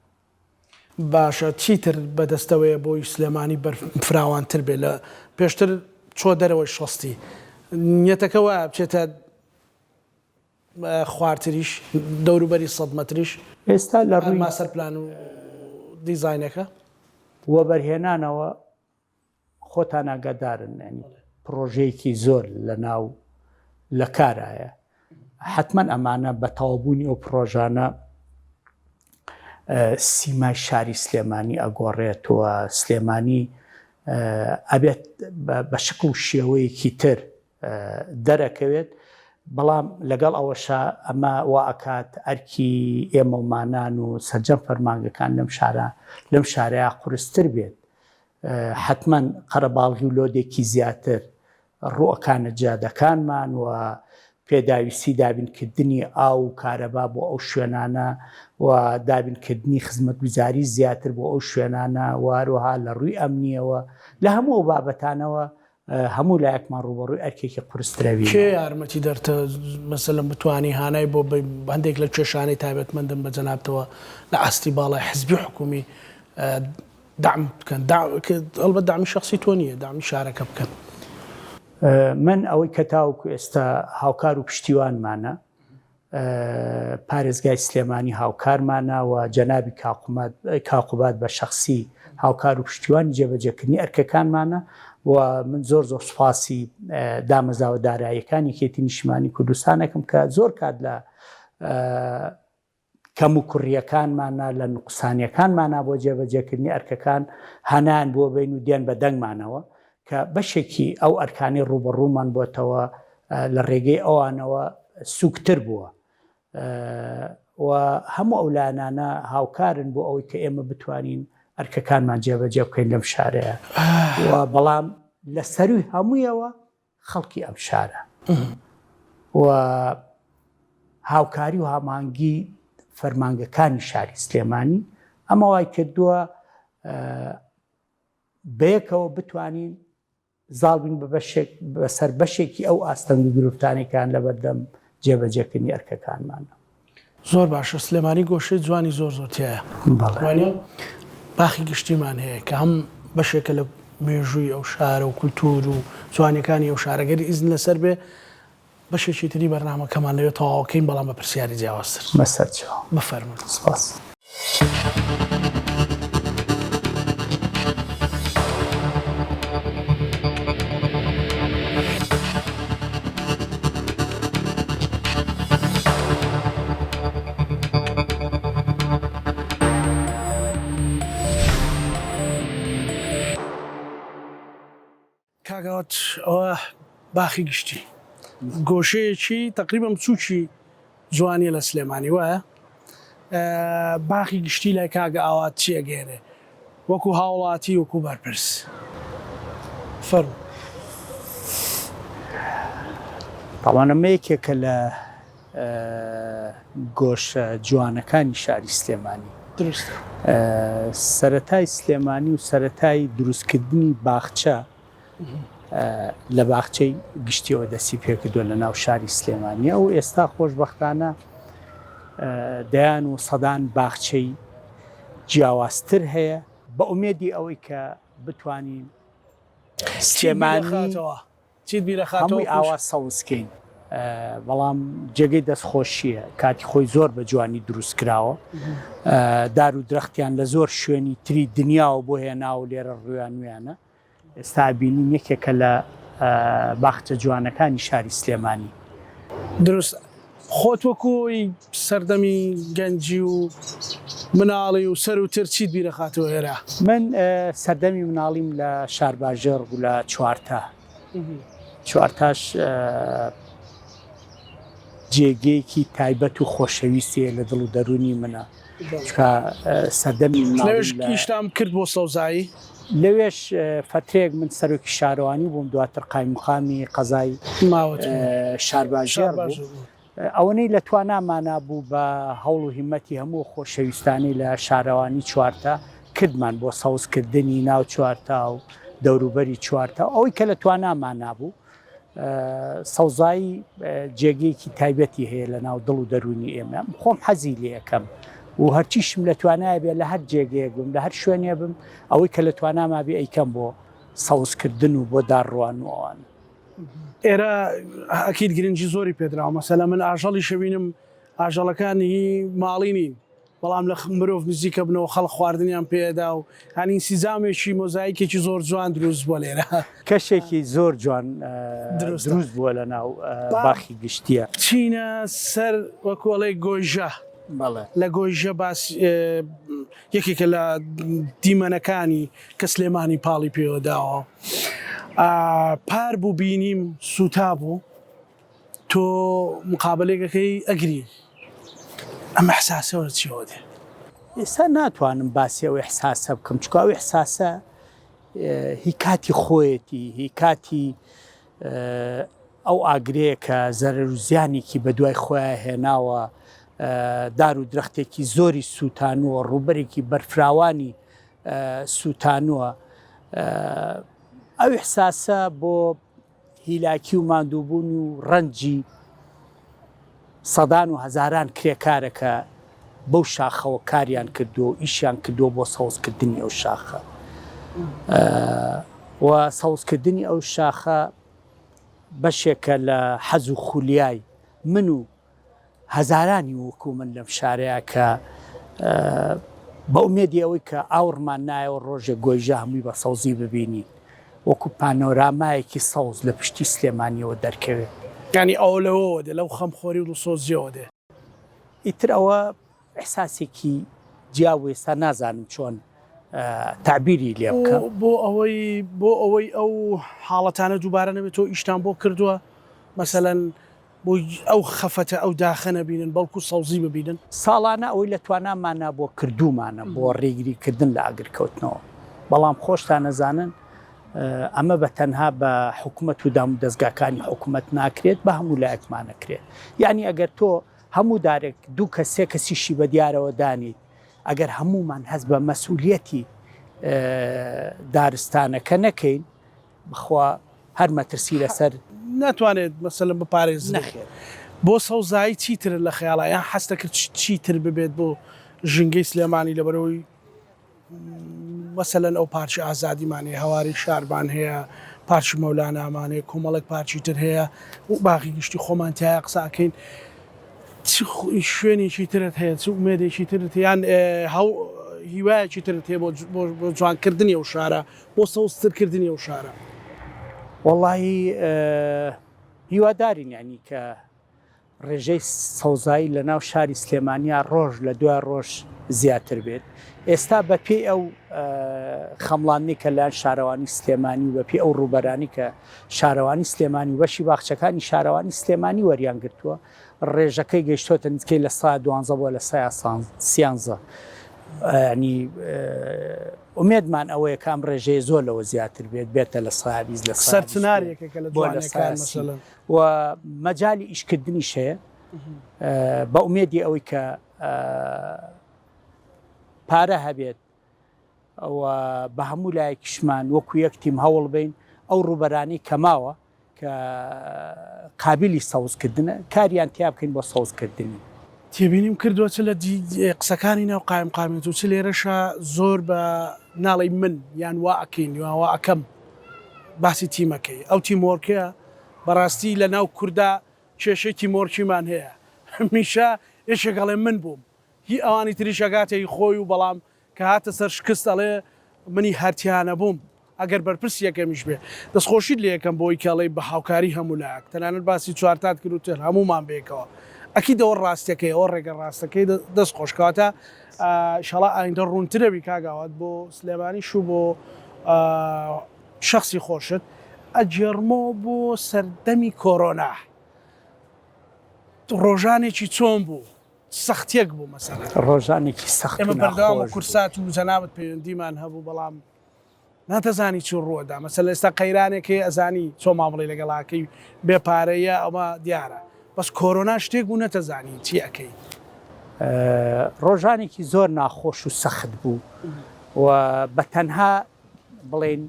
باشە چیتر بەدەستەوەیە بۆی سلێمانی فراوانتر بێ لە پێشتر چوە دەرەوەی شەستی نیەتەکە وایە بچێتە خوارتریش دەوروبەری سەد مەتریش ئێستا لە ڕووی ماستەر پلان و دیزاینەکە. وەبەرهێنانەوە خۆتان ئاگادارن یانی پڕۆژەیەکی زۆر لە ناو لە کارایە حتمما ئەمانە بە تەواوبوونی ئەو پڕۆژانە سیمای شاری سلێمانی ئەگۆڕێت و سلێمانی ئەبێت بە شکل و شێوەیەکی تر دەرەکەوێت بەڵام لەگەڵ ئەوەشا ئەمە وا ئەکات ئەرکی ئێمەومانان و سەرجەم فەرمانگەکان لەم شارە لەم شارەیە قورستر بێت حەتمەن قەرەباڵغی و لۆدێکی زیاتر ڕووئەکانە جادەکانمان و پێداویستی دابینکردنی ئاو و کارەبا بۆ ئەو شوێنانە و دابینکردنی خزمەتگوزاری زیاتر بۆ ئەو شوێنانە و هەروەها لە ڕووی ئەمنیەوە لە هەموو ئەو بابەتانەوە هەموو لایەکمان ڕووبەڕووی ئەرکێکی قورسترەوینەوە. کێ یارمەتی دەرتە مەسەلەن بتوانی هانای بۆ بەی هەندێک لە کێشانەی تایبەتمەندن بە جەنابتەوە لە ئاستی باڵای حزبی و حکوومی دەعم بکەن هەڵبەت دەعمی شەخسی تۆ نییە دەعمی شارەکە بکەن. من ئەوەی کە تاوەکو ئێستا هاوکار و پشتیوانمانە پارێزگای سلێمانی هاوکارمانە و جەنابی کاقوباد بە شەخسی هاوکار و پشتیوانی جێبەجێکردنی ئەرکەکانمانە و من زۆر زۆر سوپاسی دامەزاوە داراییەکانی یەکێتی نیشتمانی کوردستانەکەم کە زۆر کات لە کەموکوڕییەکانمانا، لە نوقسانییەکانمانا بۆ جێبەجێکردنی ئەرکەکان هانایان بۆ بەین و دێن بە دەنگمانەوە کە بەشێکی ئەو ئەرکانەی ڕووبەڕوومان بۆتەوە لە ڕێگەی ئەوانەوە سووکتر بووە و هەموو ئەو لایەنانە هاوکارن بۆ ئەوەی کە ئێمە بتوانین ئەرکەکانمان جێبەجێ بکەین لەم شارەیە و بەڵام لە سەرووی هەموویەوە خەڵکی ئەم شارە و هاوکاری و هامانگی فەرمانگەکانی شاری سلێمانی ئەمە وای کردووە بەیەکەوە بتوانین زاڵبین بە بەشێک بەسەر بەشێکی ئەو ئاستەنگ و گرفتانێکان لەبەردەم جێبەجێکردنی ئەرکەکانمانە. زۆر باشە سلێمانی گۆشەی جوانی زۆر زۆر تیایە وانە باخی گشتیمان هەیە کە هەم بەشێکە لە مێژووی ئەو شارە و کولتور و جوانیەکانی ئەو شارە گەر ئیزن لەسەر بێ بەشێکی تری بەرنامەکەمان لەوێ تەواوەکەین بەڵام بە پرسیاری جیاوازتر. بەسەرچاو. بفەرموون. سپاس. کاک ئاوات ئەوە باخی گشتی گۆشەیەکی تەقریبەن بچووکی جوانیە لە سلێمانی وایە باخی گشتی لای کاک ئاوات چی ئەگەیەنێ وەکو هاوڵاتی وەکو بەرپرس فەرموو. تاوان ئەمە یەکێکە لە گۆشە جوانەکانی شاری سلێمانی. دروستە. سەرەتای سلێمانی و سەرەتای دروستکردنی باخچە لە باخچەی گشتیەوە دەستی پێکردووە لە ناو شاری سلێمانی ئەو ئێستا خۆشبەختانە دەیان و سەدان باخچەی جیاوازتر هەیە بە ئومێدی ئەوەی کە بتوانین سلێمانی چیت بیرەخاتەوە هەمووی ئاوا سەوز کەین بەڵام جێگەی دەست خۆشیە کاتی خۆی زۆر بە جوانی دروست کراوە دار و درەختیان لە زۆر شوێنی تری دنیاوە بۆ هێناوە لێرە ڕویانویانە ئێستا بینین یەکێکە لە باخچە جوانەکانی شاری سلێمانی. دروست خۆت وەکو سەردەمی گەنجی و مناڵی و سەروتر چیت بیرەخاتەوە ئێرە؟ من سەردەمی مناڵیم لە شارباژێڕ بوو لە چوارتا. چوارتاش جێگەیەکی تایبەت و خۆشەویستیە لە دڵ و دەروونی منە. چونکە سەردەمی مناڵیم لەوێش ئیشتان کرد بۆ سەوزایی؟ لەوێش فەترەیەک من سەرۆکی شارەوانی بووم دواتر قایمقامی قەزای شارباژێڕ بووم. ئەوەنەی لە توانامانا بوو بە هەوڵ و هیمەتی هەموو خۆشەویستانی لە شارەوانی چوارتا کردمان بۆ سەوزکردنی ناو چوارتا و دەوروبەری چوارتا ئەوەی کە لە توانامانا بوو. سەوزایی جێگەیەکی تایبەتی هەیە لە ناو دڵ و دەروونی ئێمە خۆم حەزی لێ ئەکەم و هەرچیشم لە توانایە بێ لە هەر جێگەیەک بم لە هەر شوێنێ بم ئەوەی کە لە تواناما بێ ئەیکەم بۆ سەوزکردن و بۆ دارڕوان و ئەوانە. ئێرە ئەکید گرنگی زۆری پێدراوە مەسەلەن من ئاژەڵیش ئەبینم ئاژەڵەکان هی ماڵی نین بەڵام لە مرۆڤ نزیکە بنەوە خەڵک خواردنیان پێدا و هەنی ئینسیجامێکی مۆزایکێکی زۆر جوان دروست بووە لێرە. کەشێکی زۆر جوان دروست بووە لە ناو باخی گشتیە. بچینە سەر وەکو ئەڵێی گۆیژە. بەڵێ. لە گۆیژە باس یەکێکە لە دیمەنەکانی کە سلێمانی پاڵی پێوە داوە. پار بوو بینیم سووتا بوو. تۆ مقابەلەیەک ئەکەی ئەگری ئەم ئیحساسەوە لە چیەوە دێ؟ ئێستا ناتوانم باسی ئەو ئیحساسە بکەم چونکە ئەو ئیحساسە هی کاتی خۆیەتی هی کاتی ئەو ئاگرەیە کە زەرەر و زیانێکی بە دوای خۆیان هێناوە دار و درەختێکی زۆری سووتانووە ڕووبەرێکی بەرفراوانی سووتانووە ئەو ئیحساسە بۆ هیلاکی و ماندووبوون و ڕەنجی سەدان و هەزاران کرێکارە کە بەو شاخەوە کاریان کردووە و ئیشیان کردووە بۆ سەوزکردنی ئەو شاخە و سەوزکردنی ئەو شاخە بەشێکە لە حەز و خولیای من و هەزارانی وەکو من لەم شارەیا کە بە ئومێدی ئەوەی کە ئاوڕمان نایەوە ڕۆژێک گۆیژە هەمووی بە سەوزی ببینین وەکو پانۆرامایەکی سەوز لە پشتی سلێمانیەوە دەرکەوێت. یانی ئەوە لەوەوە دێ، لەو خەمخۆری و دڵسۆزیەوە دێ. ئیتر ئەوە ئیحساسێکی جیا بوو ئێستا نازانم چۆن تەعبیری لێ بکەم. بۆ ئەوەی بۆ ئەوەی ئەو حاڵەتانە دووبارە نەبێتەوە ئیشتان بۆ کردووە؟ مەسەلەن بۆ ئەو خەفەتە ئەو داخە نەبینن بەڵکو سەوزی ببینن. ساڵانە ئەوەی لە توانامانا بووە کردوومانە بۆ ڕێگری کردن لە ئاگرکەوتنەوە، بەڵام خۆشتان ئەزانن ئەمە بە تەنها بە حکومەت و دامودەزگاکانی حکومەت ناکرێت، بە هەموو لایەکمان ئەکرێت. یانی ئەگەر تۆ هەموو دارێک دوو کەس سێ کەسیشی بە دیارەوە دانێیت، ئەگەر هەموومان هەست بە مەسئولیەتی دارستانەکە نەکەین، بەخوا هەر مەترسی لەسەر. ناتوانێت مەسەلەن بپارێزرێت. نەخێر. بۆ سەوزایی چی ترت لە خەیاڵە یان حەز دەکرد چی تر ببێت بۆ ژینگەی سلێمانی لەبەرئەوەی مەسەلەن ئەو پارکی ئازادیمان هەیە هەواری شارمان هەیە پارکی مەولانامان هەیە کۆمەڵێک پارکی تر هەیە و باغی گشتی خۆمان تیایا قسە ئەکەین چ شوێنێکی ترت هەیە چ ئومێدێکی ترت یان هیوایەکی ترت هەیە بۆ جوانکردنی ئەو شارە بۆ سەوزتر کردنی ئەو شارە؟ وەڵاهی هیوادارین یانی کە ڕێژەی سەوزایی لە ناو شاری سلێمانیا ڕۆژ لە دوای ڕۆژ زیاتر بێت. ئێستا بە پێی ئەو خەمڵاندنەی کە لەلایەن شارەوانی سلێمانی و بە پێی ئەو ڕووبەرانەی کە شارەوانی سلێمانی و بەشی باخچەکانی شارەوانی سلێمانی وەریان گرتووە ڕێژەکەی گەیشتۆتە نزیکەی لە سا دوانزە بۆ لە سا سیانزە ینی ئومێدمان ئەوەیە کە ئەم ڕێژەیە زۆر لەوە زیاتر بێت بێتە لە سا 20 لە سا سەرچنارێکە لە بۆ لە جوانیەکان سا سی مەسەلەن. و مەجالی ئیشکردنیش هەیە بە ئومێدی ئەوەی کە پارە هەبێت و بە هەموو لایەکیشمان وەکو یەک تیم هەوڵ بین ئەو ڕووبەرانەی کە ماوە کە قابیلی سەوزکردنە کاریان تیا بکەین بۆ سەوزکردنی. تێبینیم کردووە چ لە قسەکانی ناو قایمقامیەت و چ لێرەشا زۆر بە ناڵێی من یان وا ئەکەین یان وا ئەکەم باسی تیمەکەی ئەو teamwork ە بەڕاستی لە ناو کوردا کێشەی teamwork یمان هەیە هەمیشە یەکێک ئەڵێ من بووم هی ئەوانی تریش ئەگاتە هی خۆی و بەڵام کە هاتە سەر شکست ئەڵێ منی هەر تیانەبووم ئەگەر بەرپرسی یەکەمیش بێ. دەستخۆشیت لێ ئەکەم بۆی کە ئەڵێی بە هاوکاری هەموو لایەک. تەنانەت باسی چوارتات کرد وتت هەموومان بەیەکەوە. ئەکید ئەوە ڕاستیەکەیە ئەوە ڕێگە ڕاستەکەی دەست خۆش. کەواتە ئیشەڵا ئایندە ڕوونترەبی کاک ئاوات بۆ سلێمانیش و بۆ شەخسی خۆشت. ئەگێڕمەوە بۆ سەردەمی کۆرۆنا. ڕۆژانێکی چۆن بوو؟ سەختیەک بوو مەسەلەن. ڕۆژانێکی سەخت و ئێمە بەردەوام ناخۆش بوو. کورسات و جەنابت پەیوەندیمان هەبوو بەڵام ناتەزانی چی ڕووەدا مەسەلەن ئێستا قەیرانێک هەیە ئەزانی چۆن مامەڵەی لەگەڵا ئەکەی بێ پارەیە ئەمە دیارە بەس کۆرۆنا شتێک بوو نەتەزانی چی ئەکەی. ڕۆژانێکی زۆر ناخۆش و سەخت بوو و بە تەنها بڵێین.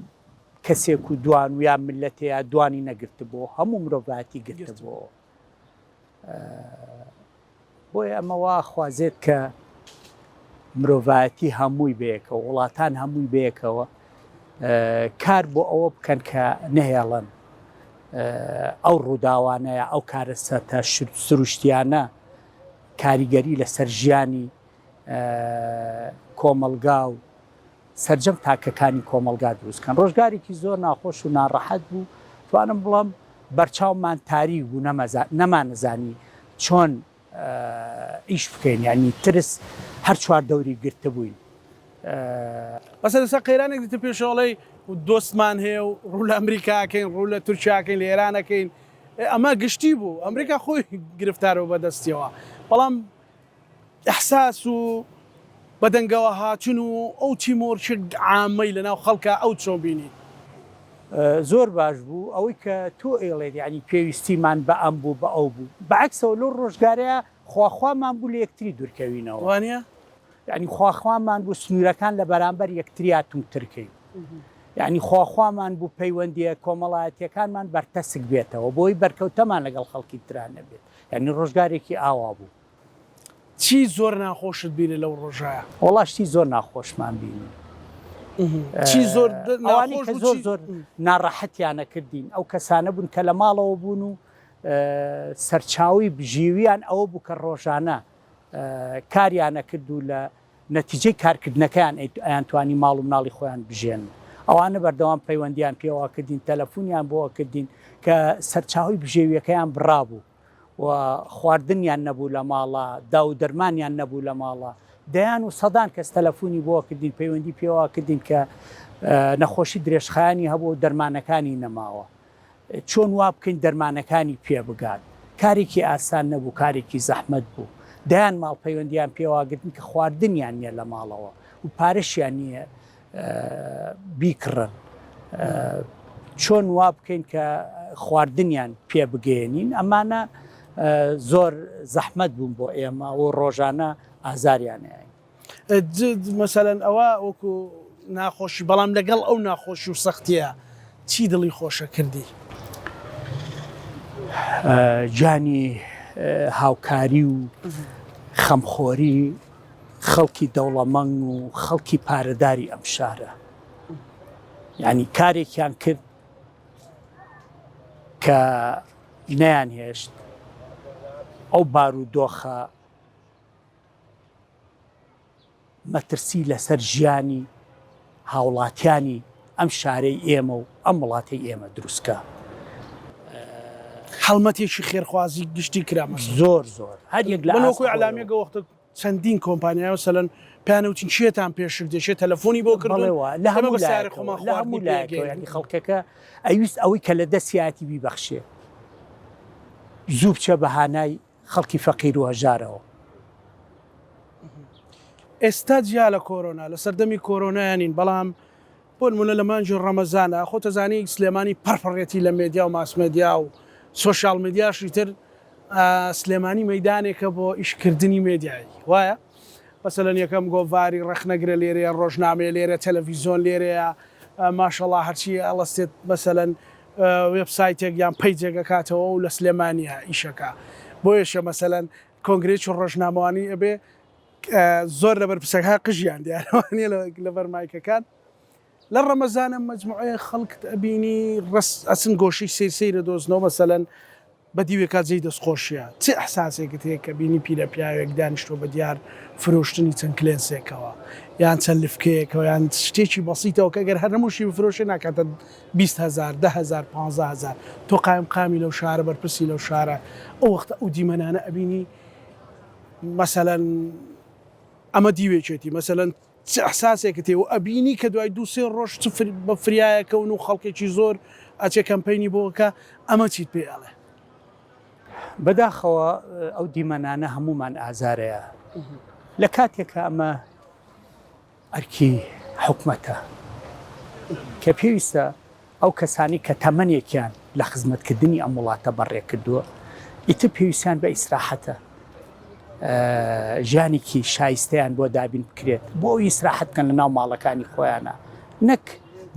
کەسێک و دوان و یا میللەتێ یا دوانی نەگرتبۆوە، هەموو مرۆڤایەتی گرتبۆوە. بۆیە ئەمە وا ئەخوازێت کە مرۆڤایەتی هەمووی بەیەکەوە، وڵاتان هەمووی بەیەکەوە کار بۆ ئەوە بکەن کە نەهێڵن ئەو ڕووداوانە یا ئەو کارەساتە سروشتیانە کاریگەری لەسەر ژیانی کۆمەڵگا و سەرجەم تاکەکانی کۆمەڵگا دروست کەن. ڕۆژگارێکی زۆر ناخۆش و ناڕەحەت بوو، توانم بڵێم بەرچاومان تاریک بوو نەمانەزانی چۆن ئیش بکەین، یانی ترس هەر چواردەوری گرتبووین. بەسە لەسەر قەیرانێک دێتە پێشەوە ئەڵێی دۆستمان هەیە و ڕوو لە ئەمریکا ئەکەین، ڕوو لە تورکیا ئەکەین، لە ئێران ئەکەین، ئەمە گشتی بوو، ئەمریکا خۆی گرفتار بوو بە دەستیەوە، بەڵام ئیحساس و بەدەنگەوە هاتن و ئەو تیمۆرکە عامەی لەناو خەڵکا ئەوت چۆن بینی؟ زۆر باش بوو ئەوەی کە تۆ ئەیڵێت یانی پێویستیمان بە ئەم بوو بە ئەو بوو بەعەکسەوە لەو ڕۆژگارەیا خواخوامان بوو لە یەکتری دوورکەوینەوە وانیە؟ یانی خواخوامان بوو سنوورەکان لە بەرامبەر یەکتریا توندتر کەین یانی خواخوامان بوو پەیوەندییە کۆمەڵایەتییەکانمان بەرتەسک بێتەوە بۆی بەرکەوتەمان لەگەڵ خەڵکی ترا نەبێت یانی ڕۆژگارێکی ئاوا بوو. چی زۆر ناخۆشت بینی لەو ڕۆژایە؟ وەڵا شتی زۆر ناخۆشمان بینی. چی زۆر ئەوانەی کە زۆر زۆر ناڕەحەتیانە کردین ئەو کەسانە بوون کە لە ماڵەوە بوون و سەرچاوەی بژیویان ئەوە بوو کە ڕۆژانە کاریانە کرد و لە نەتیجەی کارکردنەکەیان ئەیانتوانی ماڵ و مناڵی خۆیان بژێنن. ئەوانە بەردەوام پەیوەندیان پێوە کردین، تەلەفونیان بۆ ئەکردین کە سەرچاوەی بژێویەکەیان بڕابوو و خواردنیان نەبوو لە ماڵا، داو و دەرمانیان نەبوو لە ماڵا. دەیان و سەدان کەس تەلەفونی بۆ ئەکردین، پەیوەندی پێوە ئەکردین کە نەخۆشی درێژخایەنی هەبووە و دەرمانەکانی نەماوە. چۆن وا بکەین دەرمانەکانی پێ بگات؟ کارێکی ئاسان نەبوو، کارێکی زەحمەت بوو. دەیان ماڵ پەیوەندییان پێوە گرتن کە خواردنیان نییە لە ماڵەوە و پارەشیان نییە بیکڕن. چۆن وا بکەین کە خواردنیان پێ بگەیەنین؟ ئەمانە زۆر زەحمەت بوون بۆ ئێمە و ڕۆژانە ئازاریان ئەیاین. مەسەلەن ئەوە وەکو ناخۆشی بەڵام لەگەڵ ئەو ناخۆشی و سەختیە چی دڵی خۆشە کردی؟ گیانی هاوکاری و خەمخۆری خەڵکی دەوڵەمەنگ و خەڵکی پارەداری ئەم شارە یعنی کارێکیان کرد کە نەیانهێشت ئەو بارودۆخە مەترسی لەسەر ژیانی هاوڵاتیانی ئەم شارەی ئێمە و ئەم وڵاتەی ئێمە دروست کا. هەڵمەتێکی خێرخوازی گشتی کرا مەسەلەن. زۆر زۆر هەر یەک لە من ئاست وەکو خۆیەوە. ئیعلامیەکە وەختە چەندین کۆمپانیا مەسەلەن پێیان وتین کێتان پێشک دێ کێ تەلەفۆنی بۆ کردوون بەڵێ وا لە ئێمە هەموو بە سەیارەی لایەکەوە خۆمان لە هەموو خواردنی پێ لایەکەوە ئەگەیەنین. یانی خەڵکەکە ئەیویست ئەوەی کە لە دەستیایەتی بیبەخشێ زوو بچێ بە هانای خەڵکی فەقیر و هەژارەوە. ئێستا جیا لە کۆرۆنا، لە سەردەمی کۆرۆنایا نین، بەڵام بۆ نموونە لە مانگی ڕەمەزانا خۆت ئەزانی سلێمانی پڕ پڕێتی لە مێدیا و ماس مێدیا و سۆشیال میدیاش ئیتر سلێمانی مەیدانێکە بۆ ئیشکردنی مێدیایی وایە؟ مەسەلەن یەکەم گۆڤاری ڕەخنەگرە لێرەیە، ڕۆژنامەیە لێرە، تەلەڤیزۆن لێرەیە، ماشەڵا هەرچی ئەڵەستێت مەسەلەن وێبسایتێک یان پەیجێک ئەکاتەوە و لە سلێمانیە ئیشەکا بۆیەشە مەسەلەن کۆنگرەیەکی ڕۆژنامەوانی ئەبێ زۆر لە بەرپرسەکان قژیان دیارە وانیە لەبەر مایکەکان لە ڕەمەزانە مەجموعەیە خەڵکت ئەبینی ڕەس ئەچن گۆشەی سەیر سەیرە دۆزنەوە مەسەلەن بە دیوێکا جێی دەستخۆشیە. چ ئیحساسێکت هەیە کە بینی پیرە پیاوێک دانیشتوە بە دیار فرۆشتنی چەند کلێنسێکەوە یان چەند لفکەیەکەوە یان شتێکی بەسیتەوە کە گەر هەر هەمووشی بفرۆشێ ناکاتە 20 هەزار 10 هەزار 15 هەزار تۆ قایمقامی لەو شارە بەرپرسی لەو شارە ئەو وەختە ئەو دیمەنانە ئەبینی مەسەلەن ئەمە دیوێکێتی مەسەلەن چ ئیحساسێکت هەیە و ئەبینی کە دوای دوو سێ ڕۆژ چ بە فریایەکەون و خەڵکێکی زۆر ئەچێ کەمپەینی بۆ ئەکا ئەمە چیت پێ ئەڵێ؟ بەداخەوە ئەو دیمەنانە هەموومان ئازارەیە لە کاتێکا ئەمە ئەرکی حکومەتە کە پێویستە ئەو کەسانەی کە تەمەنێکیان لە خزمەتکردنی ئەم وڵاتە بەڕێکردووە، ئیتر پێویستیان بە ئیسراحەتە، ژیانێکی شایستەیان بۆ دابین بکرێت، بۆ ئەوەی ئیسراحەت بکەن لەناو ماڵەکانی خۆیانا، نەک.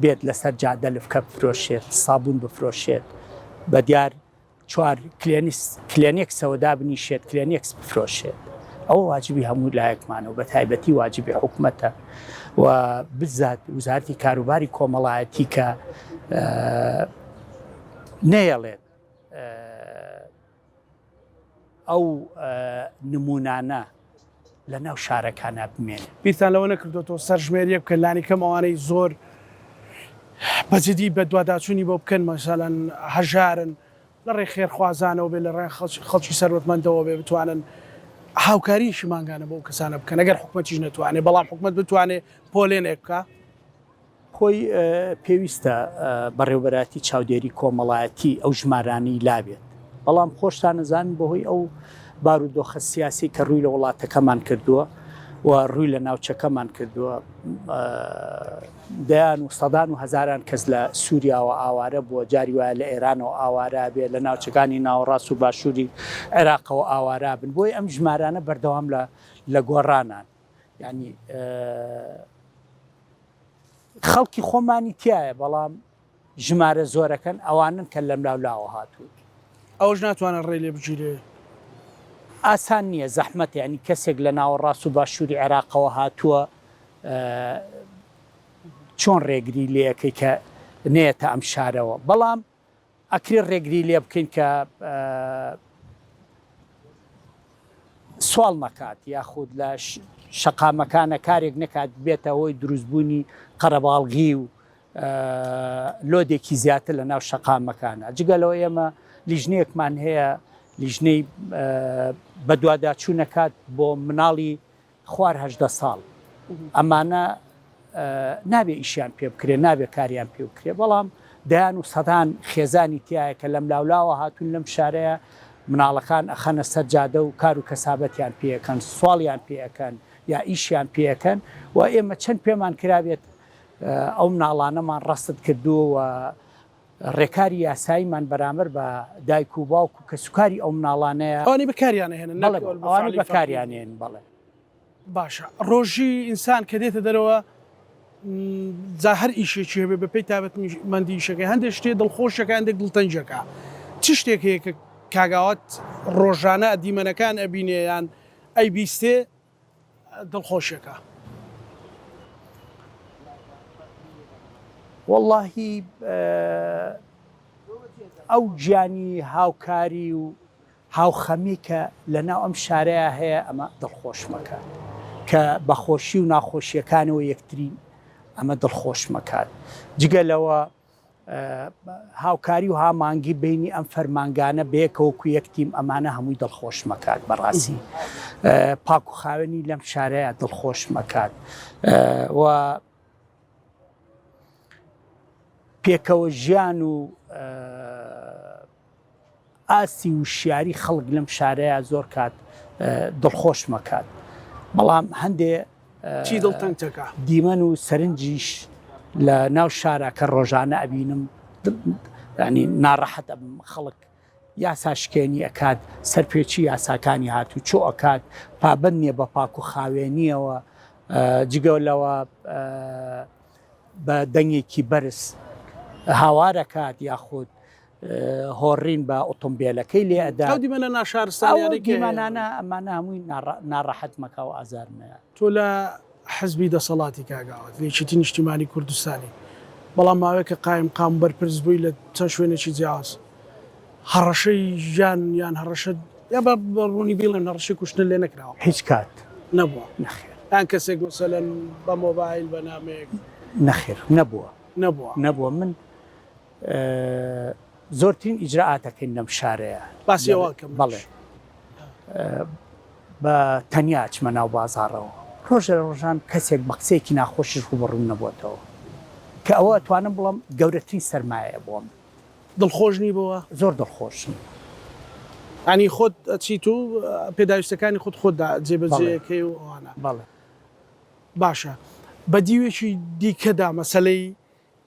بێت لەسەر جادە لفکە بفرۆشێت، سابوون بفرۆشێت، بە دیار چوار کلێنیس کلێنێکسەوە دابنیشێت کلێنێکس بفرۆشێت. ئەوە واجبی هەموو لایەکمانە و بە تایبەتی واجبی حکومەتە و بزات وزارەتی کاروباری کۆمەڵایەتی کە نەیەڵێت ئەو نمونانە لە ناو شارەکانا بمێنن. بیرتان لەوە نەکردۆتەوە سەرژمێریەک بکەن لانی کەم ئەوانەی زۆر بە جدی بەدواداچونی بۆ بکەن مەسەلەن هەژارن لە ڕێی خێرخوازانەوە بێ لە ڕێی خەڵکی سەروەتمەندەوە بێ بتوانن هاوکاریەکی مانگانە بۆ ئەو کەسانە بکەن ئەگەر حکومەتیش نەتوانێ بەڵام حکومەت بتوانێ پۆلێنێک بکا. خۆی پێویستە بەڕێوبەراتی چاودێری کۆمەڵایەتی ئەو ژمارانەی لابێت، بەڵام خۆشتان ئەزانن بەهۆی ئەو بارودۆخە سیاسی کە ڕووی لە وڵاتەکەمان کردووە و ڕووی لە ناوچەکەمان کردووە دەیان و سەدان و هەزاران کەس لە سووریاوە ئاوارە بووە، جاری وایە لە ئێرانەوە ئاوارە بێ، لە ناوچەکانی ناوەڕاست و باشووری عێراقەوە ئاوارە بن، بۆیە ئەم ژمارانە بەردەوام لە گۆڕانان. یانی خەڵکی خۆمانی تایە بەڵام ژمارە زۆرەکەن ئەوانن کە لەملاولاوە هاتوون. ئەوەش ناتوانێت ڕێی لێ بگیرێ. ئاسان نییە زەحمەتە یانی کەسێک لە ناوەڕاست و باشووری عێراقەوە هاتووە چۆن ڕێگری لێ ئەکەی کە نەیەتە ئەم شارەوە بەڵام ئەکرێ ڕێگری لێ بکەین کە سواڵ نەکات یاخود لە شەقامەکانە کارێک نەکات بێتە هۆی دروستبوونی قەرەباڵغی و لۆدێکی زیاتر لە ناو شەقامەکانە جگە لەوە ئێمە لیژنەیەکمان هەیە لیژنەی بەدواداچوونەکات بۆ مناڵی خوار 18 ساڵ ئەمانە نابێ ئیشیان پێ بکرێ نابێ کاریان پێ بکرێ بەڵام دەیان و سەدان خێزانی تایە کە لەم لاولاوە هاتوون لەم شارەیە مناڵەکان ئەخەنە سەر جادە و کار و کەسابەتیان پێ ئەکەن سواڵیان پێ ئەکەن یا ئیشیان پێ ئەکەن و ئێمە چەند پێمان کرابێت ئەو مناڵانەمان ڕەسد کردووە و ڕێکاری یاساییمان بەرامبەر بە دایک و باوک و کەسوکاری ئەو مناڵانەیە. ئەوانەی بەکاریان ئەهێنن نەک بەڵێ ئەوانەی بەکاریان ئەهێنن بەڵێ. باشە ڕۆژی ئینسان کە دێتە دەرەوە جا هەر ئیشێکی هەبێ بەپێی تایبەتمەندی ئیشەکەی هەندێک شتێ دڵخۆشەکە هەندێک دڵتەنگەکە چ شتێک هەیە کە کاک ئاوات ڕۆژانە دیمەنەکان ئەبینێ یان ئەیبیستێ دڵخۆشەکە؟ وەڵاهی ئەو گیانی هاوکاری و هاوخەمی کە لە ناو ئەم شارەیا هەیە ئەمە دڵخۆشمەکات کە بە خۆشی و ناخۆشیەکانەوە یەکترین ئەمە دڵخۆشمەکات جگە لەوە هاوکاری و هامانگی بینی ئەم فەرمانگانە بەیەکەوە وەکو یەک تیم ئەمانە هەمووی دڵخۆشمەکات بەڕاستی پاک و خاوێنی لەم شارەیە دڵخۆشمەکات و پێکەوە ژیان و ئاستی وشیاری خەڵک لەم شارەیا زۆر کات دڵخۆشمەکات بەڵام هەندێ چی دڵتەنگتەکا؟ دیمەن و سەرنجیش لە ناو شارا کە ڕۆژانە ئەبینم ینی ناڕەحەت ئەبم خەڵک یاسا شکێنی ئەکات سەرپێچی یاساکانی هاتوچۆ ئەکات پابەند نییە بە پاک و خاوێنیەوە جگە لەوە بە دەنگێکی بەرز هاوار ئەکات یاخود هۆڕین بە ئۆتۆمبیلەکەی لێ ئەدا. ئەو دیمەنە ناشارستانیانەی کە دیمەنانە ئەمانە هەمووی ناڕەحەت مەکا و ئازار مەیە. تۆ لە حزبی دەسەڵاتی کاک ئاوات، لە یەکێتی نیشتیمانی کوردستانی، بەڵام ماوەیەکە قایمقام و بەرپرس بووی لە چەند شوێنێکی جیاواز، هەڕەشەی ژیان یان هەڕەشە یا بە ڕوونی بیڵێم هەڕەشەی کوشتنت لێ نەکراوە؟ هیچ کات نەبووە. نەخێر. یان کەسێک مەسەلەن بە مۆبایل بە نامەیەک؟ نەخێر نەبووە. نەبووە. نەبووە من زۆرترین ئیجرائاتەکەین لەم شارەیە. باسی ئەوە کەم. بەڵێ بە تەنیا ئەچمە ناو بازاڕەوە ڕۆژە لە ڕۆژان کەسێک بە قسەیەکی ناخۆشیش ڕووبەڕووم نەبووەتەوە کە ئەوە ئەتوانم بڵێم گەورەترین سەرمایەیە بۆ من. دڵخۆش نی بەوە؟ زۆر دڵخۆشم. یانی خۆت ئەچیت و پێداویستەکانی خۆت خۆت جێبەجێ ئەکەی و ئەوانە. بەڵێ. باشە بە دیوێکی دیکەدا مەسەلەی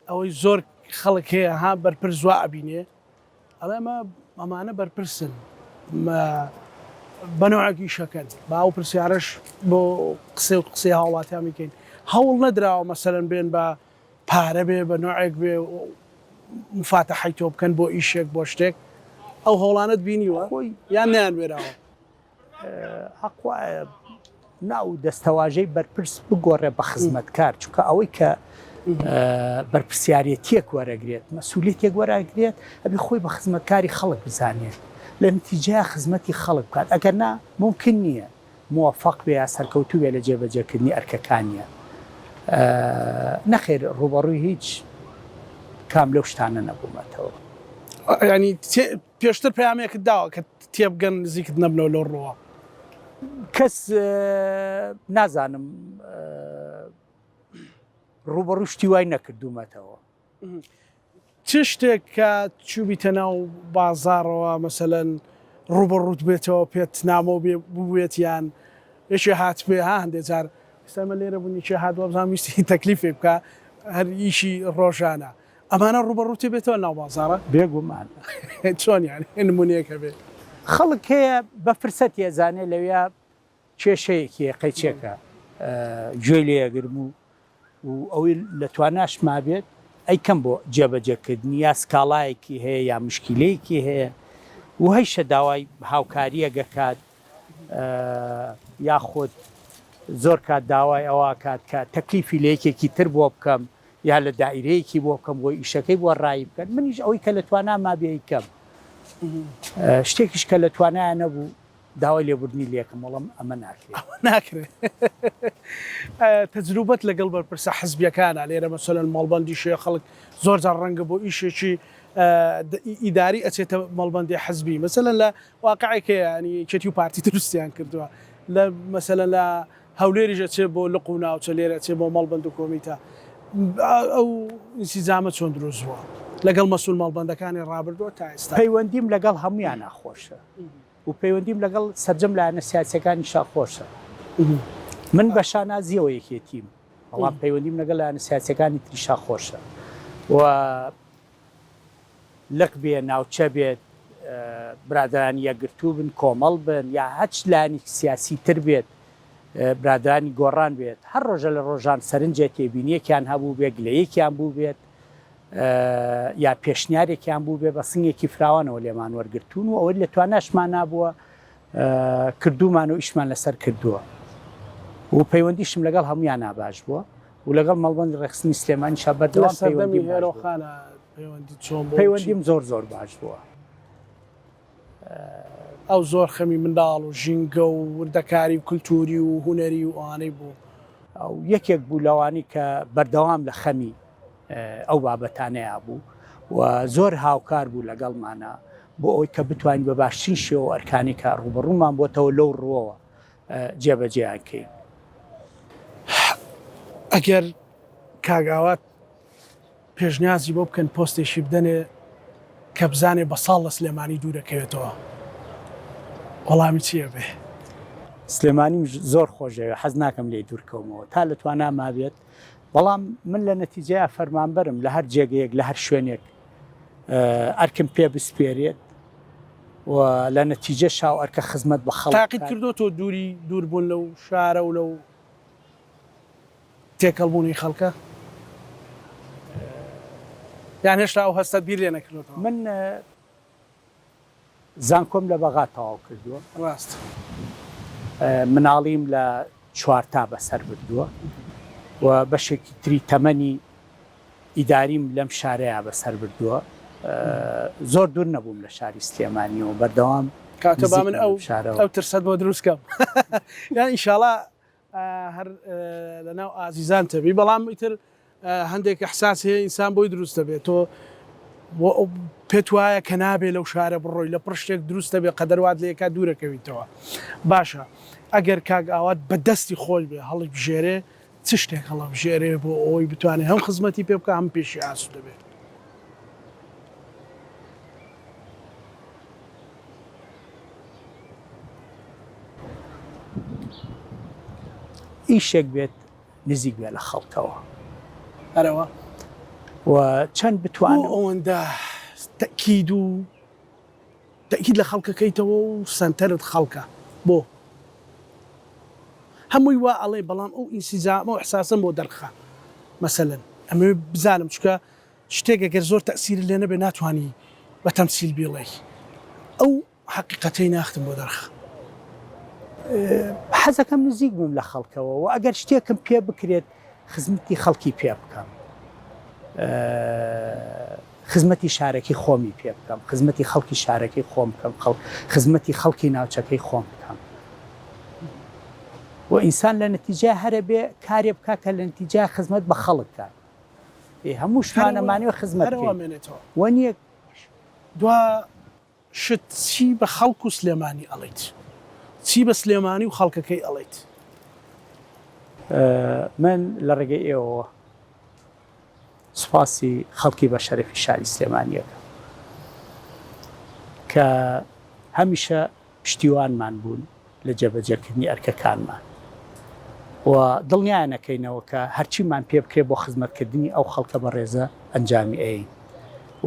ئەوەی زۆر خەڵک هەیە ها بەرپرس وا ئەبینێ ئەڵێ ئەمە ئەمانە بەرپرسن بە نەوعێک ئیشەکەن با ئەو پرسیارەش بۆ قسێ و قسەی هاوڵاتیان بکەین هەوڵ نەدراوە مەسەلەن بێن بە. پارە بێ بە نوعێک بێ مفاتەحەی تۆ بکەن بۆ ئیشێک بۆ شتێک ئەو هەوڵانەت بینیوە خۆی یان نەیان وێراوە؟ حەق وایە ناو دەستەواژەی بەرپرس بگۆڕێ بە خزمەتکار چونکە ئەوەی کە بەرپرسیارەتیەک وەرەگرێت مەسوولێتێک وەراگرێت ئەبێ خۆی بە خزمەتکاری خەڵک بزانێت لە نتیجەیا خزمەتی خەڵک بکات ئەگەر نا مومکن نییە موەفەق بێ یا سەرکەوتوو بێ لە جێبەجێکردنی ئەرکەکانیا. نەخێر ڕووبەڕووی هیچ کام لەو شتانە نەبوومەتەوە. یانی پێشتر پەیامێکت داوە کە تێبگەن نزیکت نەبنەوە لەو ڕووە؟ کەس نازانم ڕووبەڕووی شتی وای نەکردوومەتەوە. چ شتێک کە چووبیتە ناو بازاڕەوە مەسەلەن ڕووبەڕووت بێتەوە پێت نامۆ بێ بووبێت یان یەکێ هاتبێ ها هەندێ جار ئێستا ئێمە لێرە بووین یەکێ هات وابزانم ویستی تەکلیفێک بکا هەر ئیشی ڕۆژانە ئەمانە ڕووبەڕووت بێتەوە ناو بازاڕە؟ بێگومان. چۆن یانی نموونەیەک هەبێ؟ خەڵک هەیە بە فرسەتی ئەزانێ لەویا کێشەیەکی هەیە قەیچێکە گوێی لێ ئەگرم و و ئەوەی لە تواناشما بێت ئەیکەم بۆ جێبەجێکردنی یا سکاڵایەکی هەیە یا مشکیلەیەکی هەیە و هەیشە داوای هاوکارییەک ئەکات یاخود زۆر کات داوای ئەوە ئەکات کە تەکلیفی لە یەکێکی تر بۆ بکەم یا لە دائیرەیەکی بۆ بکەم بۆ ئیشەکەی بۆ ڕایی بکەن منیش ئەوەی کە لە تواناما بێ ئەیکەم شتێکیش کە لە توانایا نەبوو داوای لێبوردنی لێکەم وەڵام ئەمە ناکرێت. ئەوە ناکرێت. تەجروبەت لەگەڵ بەرپرسە حزبیەکانا لێرە مەسەلەن مەڵبەندیش هەیە خەڵک زۆر جار ڕەنگە بۆ ئیشێکی ئیداری ئەچێتە مەڵبەندی حزبی مەسەلەن لە واقعێک هەیە ینی یەکێتی و پارتی دروستیان کردووە لە مەسەلەن لە هەولێریش ئەچێ بۆ لق و ناوچە لێرە ئەچێ بۆ مەڵبەند و کۆمیتە ئەو ئینسیجامە چۆن دروست بووە لەگەڵ مەسول مەڵبەندەکانی ڕابردووە تا ئێستا؟ پەیوەندیم لەگەڵ هەموویانا خۆشە. و پەیوەندیم لەگەڵ سەرجەم لایەنە سیاسیەکانیشا خۆشە. من بە شانازیەوە یەکێتیم، بەڵام پەیوەندیم لەگەڵ لایەنە سیاسیەکانی تریشا خۆشە و لق بێ، ناوچە بێت، برادەرانی یەکگرتوو بن، کۆمەڵ بن یا هەچ لایەنێکی سیاسی تر بێت، برادەرانی گۆڕان بێت، هەر ڕۆژە لە ڕۆژان سەرنجێ تێبینیەکیان هەبووبێ، گلەیەکیان بووبێت، یا پێشنیارێکیان بووبێ بە سنگێکی فراوانەوە لێمان وەرگرتوون و ئەوەی لە تواناشمانا بووە کردوومان و ئیشمان لەسەر کردووە و پەیوەندیشم لەگەڵ هەموویانا باش بووە و لەگەڵ مەڵبەندی ڕێکخستنی سلێمانیشا بەردەوام پەیوەندیم باش بووە. پەیوەندیم زۆر زۆر باش بووە. ئەو زۆر خەمی منداڵ و ژینگە و وردەکاری و کولتووری و هونەری و ئەوانەی بوو. ئەو یەکێک بوو لەوانەی کە بەردەوام لە خەمی ئەو بابەتانەیا بوو و زۆر هاوکار بوو لەگەڵمانا بۆ ئەوەی کە بتوانین بە باشترین شێوە و ئەرکانەی کە ڕووبەڕوومان بۆتەوە لەو ڕووەوە جێبەجێیان کەین. ئەگەر کاک ئاوات پێشنیازی بۆ بکەن پۆستێکی بدەنێ کە بزانێ بە ساڵ لە سلێمانی دوورەکەوێتەوە وەڵامی چی ئەبێ؟ سلێمانیم زۆر خۆشدەوێ حەز ناکەم لێی دوورکەومەوە تا لە تواناما بێت بەڵام من لە نەتیجەیا فەرمانبەرم لە هەر جێگەیەک لە هەر شوێنێک ئەرکم پێ بسپێرێت و لە نەتیجە شاو ئەرکە خزمەت بە خەڵک تاقیت کردۆتەوە دووری دووربوون لەو شارە و لەو تێکەڵبوونی خەڵکە؟ یان هێشتا ئەو هەستەت بیر لێ نەکردۆتەوە؟ من زانکۆم لە بەغا تەواو کردووە. ڕاستە. مناڵیم لە چوارتا بەسەر بردووە و بەشێکی تری تەمەنی ئیداریم لەم شارەیا بەسەر بردووە. زۆر دوور نەبووم لە شاری سلێمانیەوە، بەردەوام کاکە با من نزیکم ئەو لەم شارەوە. ئەو ترسەت بۆ دروست کەم. یان ئیشاڵا هەر لەناو ئازیزان تەبی بەڵام ئیتر هەندێک ئەحساس هەیە ئینسان بۆی دروست دەبێت تۆ پێت وایە کە نابێ لەو شارە بڕۆی لە پڕ شتێک دروست دەبێ قەدەر وات لێکا دوورەکەویتەوە باشە ئەگەر کاک ئاوات بە دەستی خۆی بێ هەڵیبژێرێ چ شتێک هەڵەبژێرێ بۆ ئەوەی بتوانێت هەم خزمەتی پێ بکە هەم پێشی ئاسوودە بێت؟ ئیشێک بێت نزیک بێ لە خەڵکەوە. هەرەوە. و چەند بۆ بتوانم. ئەوەندە تەئکید و تەئکید لە خەڵکەکەیتەوە و سەنتەرت خەڵکە بۆ؟ هەمووی وا ئەڵێ بەڵام ئەو ئینسیجامە و ئیحساسەم بۆ دەرخە مەسەلەن. ئەمەوێ بزانم چونکە شتێک ئەگەر زۆر تەئسیرت لێ نەبێ ناتوانی بە تەمسیل بیڵێی ئەو حەقیقەتەی ناختم بۆ دەرخە. حەزەکەم نزیک بم لە خەڵکەوە و ئەگەر شتێکم پێ بکرێت خزمەتی خەڵکی پێ بکەم. خزمەتی شارەکەی خۆمی پێ بکەم، خزمەتی خەڵکی شارەکەی خۆم بکەم، خزمەتی خەڵکی ناوچەکەی خۆم بکەم. و ئینسان لە نەتیجە هەرە بێ کارێ بکا کە لە نەتیجە خزمەت بە خەڵک کات. ئێ هەمووشمان ئەمانەوێ خزمەت بکەین. وەنیە؟ دوا شت چی بە خەڵک و سلێمانی ئەڵێیت؟ چی بە سلێمانی و خەڵکەکەی ئەڵێیت؟ من لە ڕێگەی ئێوەوە سوپاسی خەڵکی بەشەرەفی شاری سلێمانی ئەکەم کە هەمیشە پشتیوانمان بوون لە جێبەجێکردنی ئەرکەکانمان و دڵنیایان ئەکەینەوە کە هەرچیمان پێ بکرێت بۆ خزمەتکردنی ئەو خەڵکە بەڕێزە ئەنجامی ئەیەین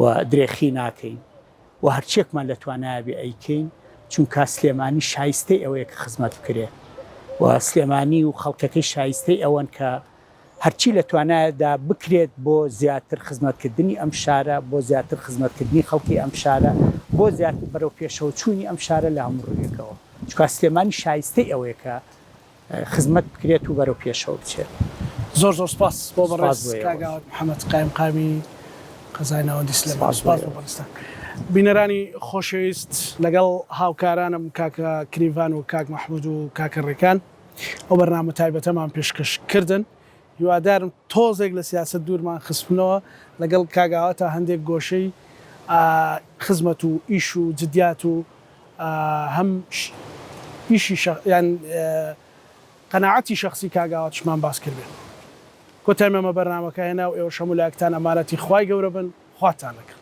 و درێخی ناکەین و هەرچیەکمان لە توانایا بێ ئەیکەین چونکا سلێمانی شایستەی ئەوەیە کە خزمەت بکرێ و سلێمانی و خەڵکەکەی شایستەی ئەوەن کە هەرچی لە توانایدا بکرێت بۆ زیاتر خزمەتکردنی ئەم شارە، بۆ زیاتر خزمەتکردنی خەڵکی ئەم شارە، بۆ زیاتر بەرەو پێشەوەچوونی ئەم شارە لە هەموو ڕوویەکەوە. چونکە سلێمانی شایستەی ئەوەیە کە خزمەت بکرێت و بەرەو پێشەوە بچێت. زۆر زۆر سپاس بۆ سپاس بەڕێز بۆ کاک ئێوەش. ئاوات محەمەد قایمقامی قەزای ناوەندی سلێمانی. سپاس بۆ سپاس بۆ ئێوەش. بەڕێزتان. بینەرانی خۆشەویست لەگەڵ هاوکارانم کاکە کریڤان و کاک مەحمود و کاکە ڕێکان، ئەو بەرنامە تایبەتەمان پێشکەش کردن هیوادارم تۆزێک لە سیاسەت دوورمان خستبنەوە لەگەڵ کاک ئاواتا هەندێک گۆشەی خزمەت و ئیش و جدیات و هەم ئیشی یان قەناعەتی شەخسی کاک ئاواتشمان باس کردبێ کۆتایمان بە بەرنامەکە هێنا و ئێوەش هەموو لایەکتان ئەمانەتی خوای گەورە بن خواتان لەگەڵ.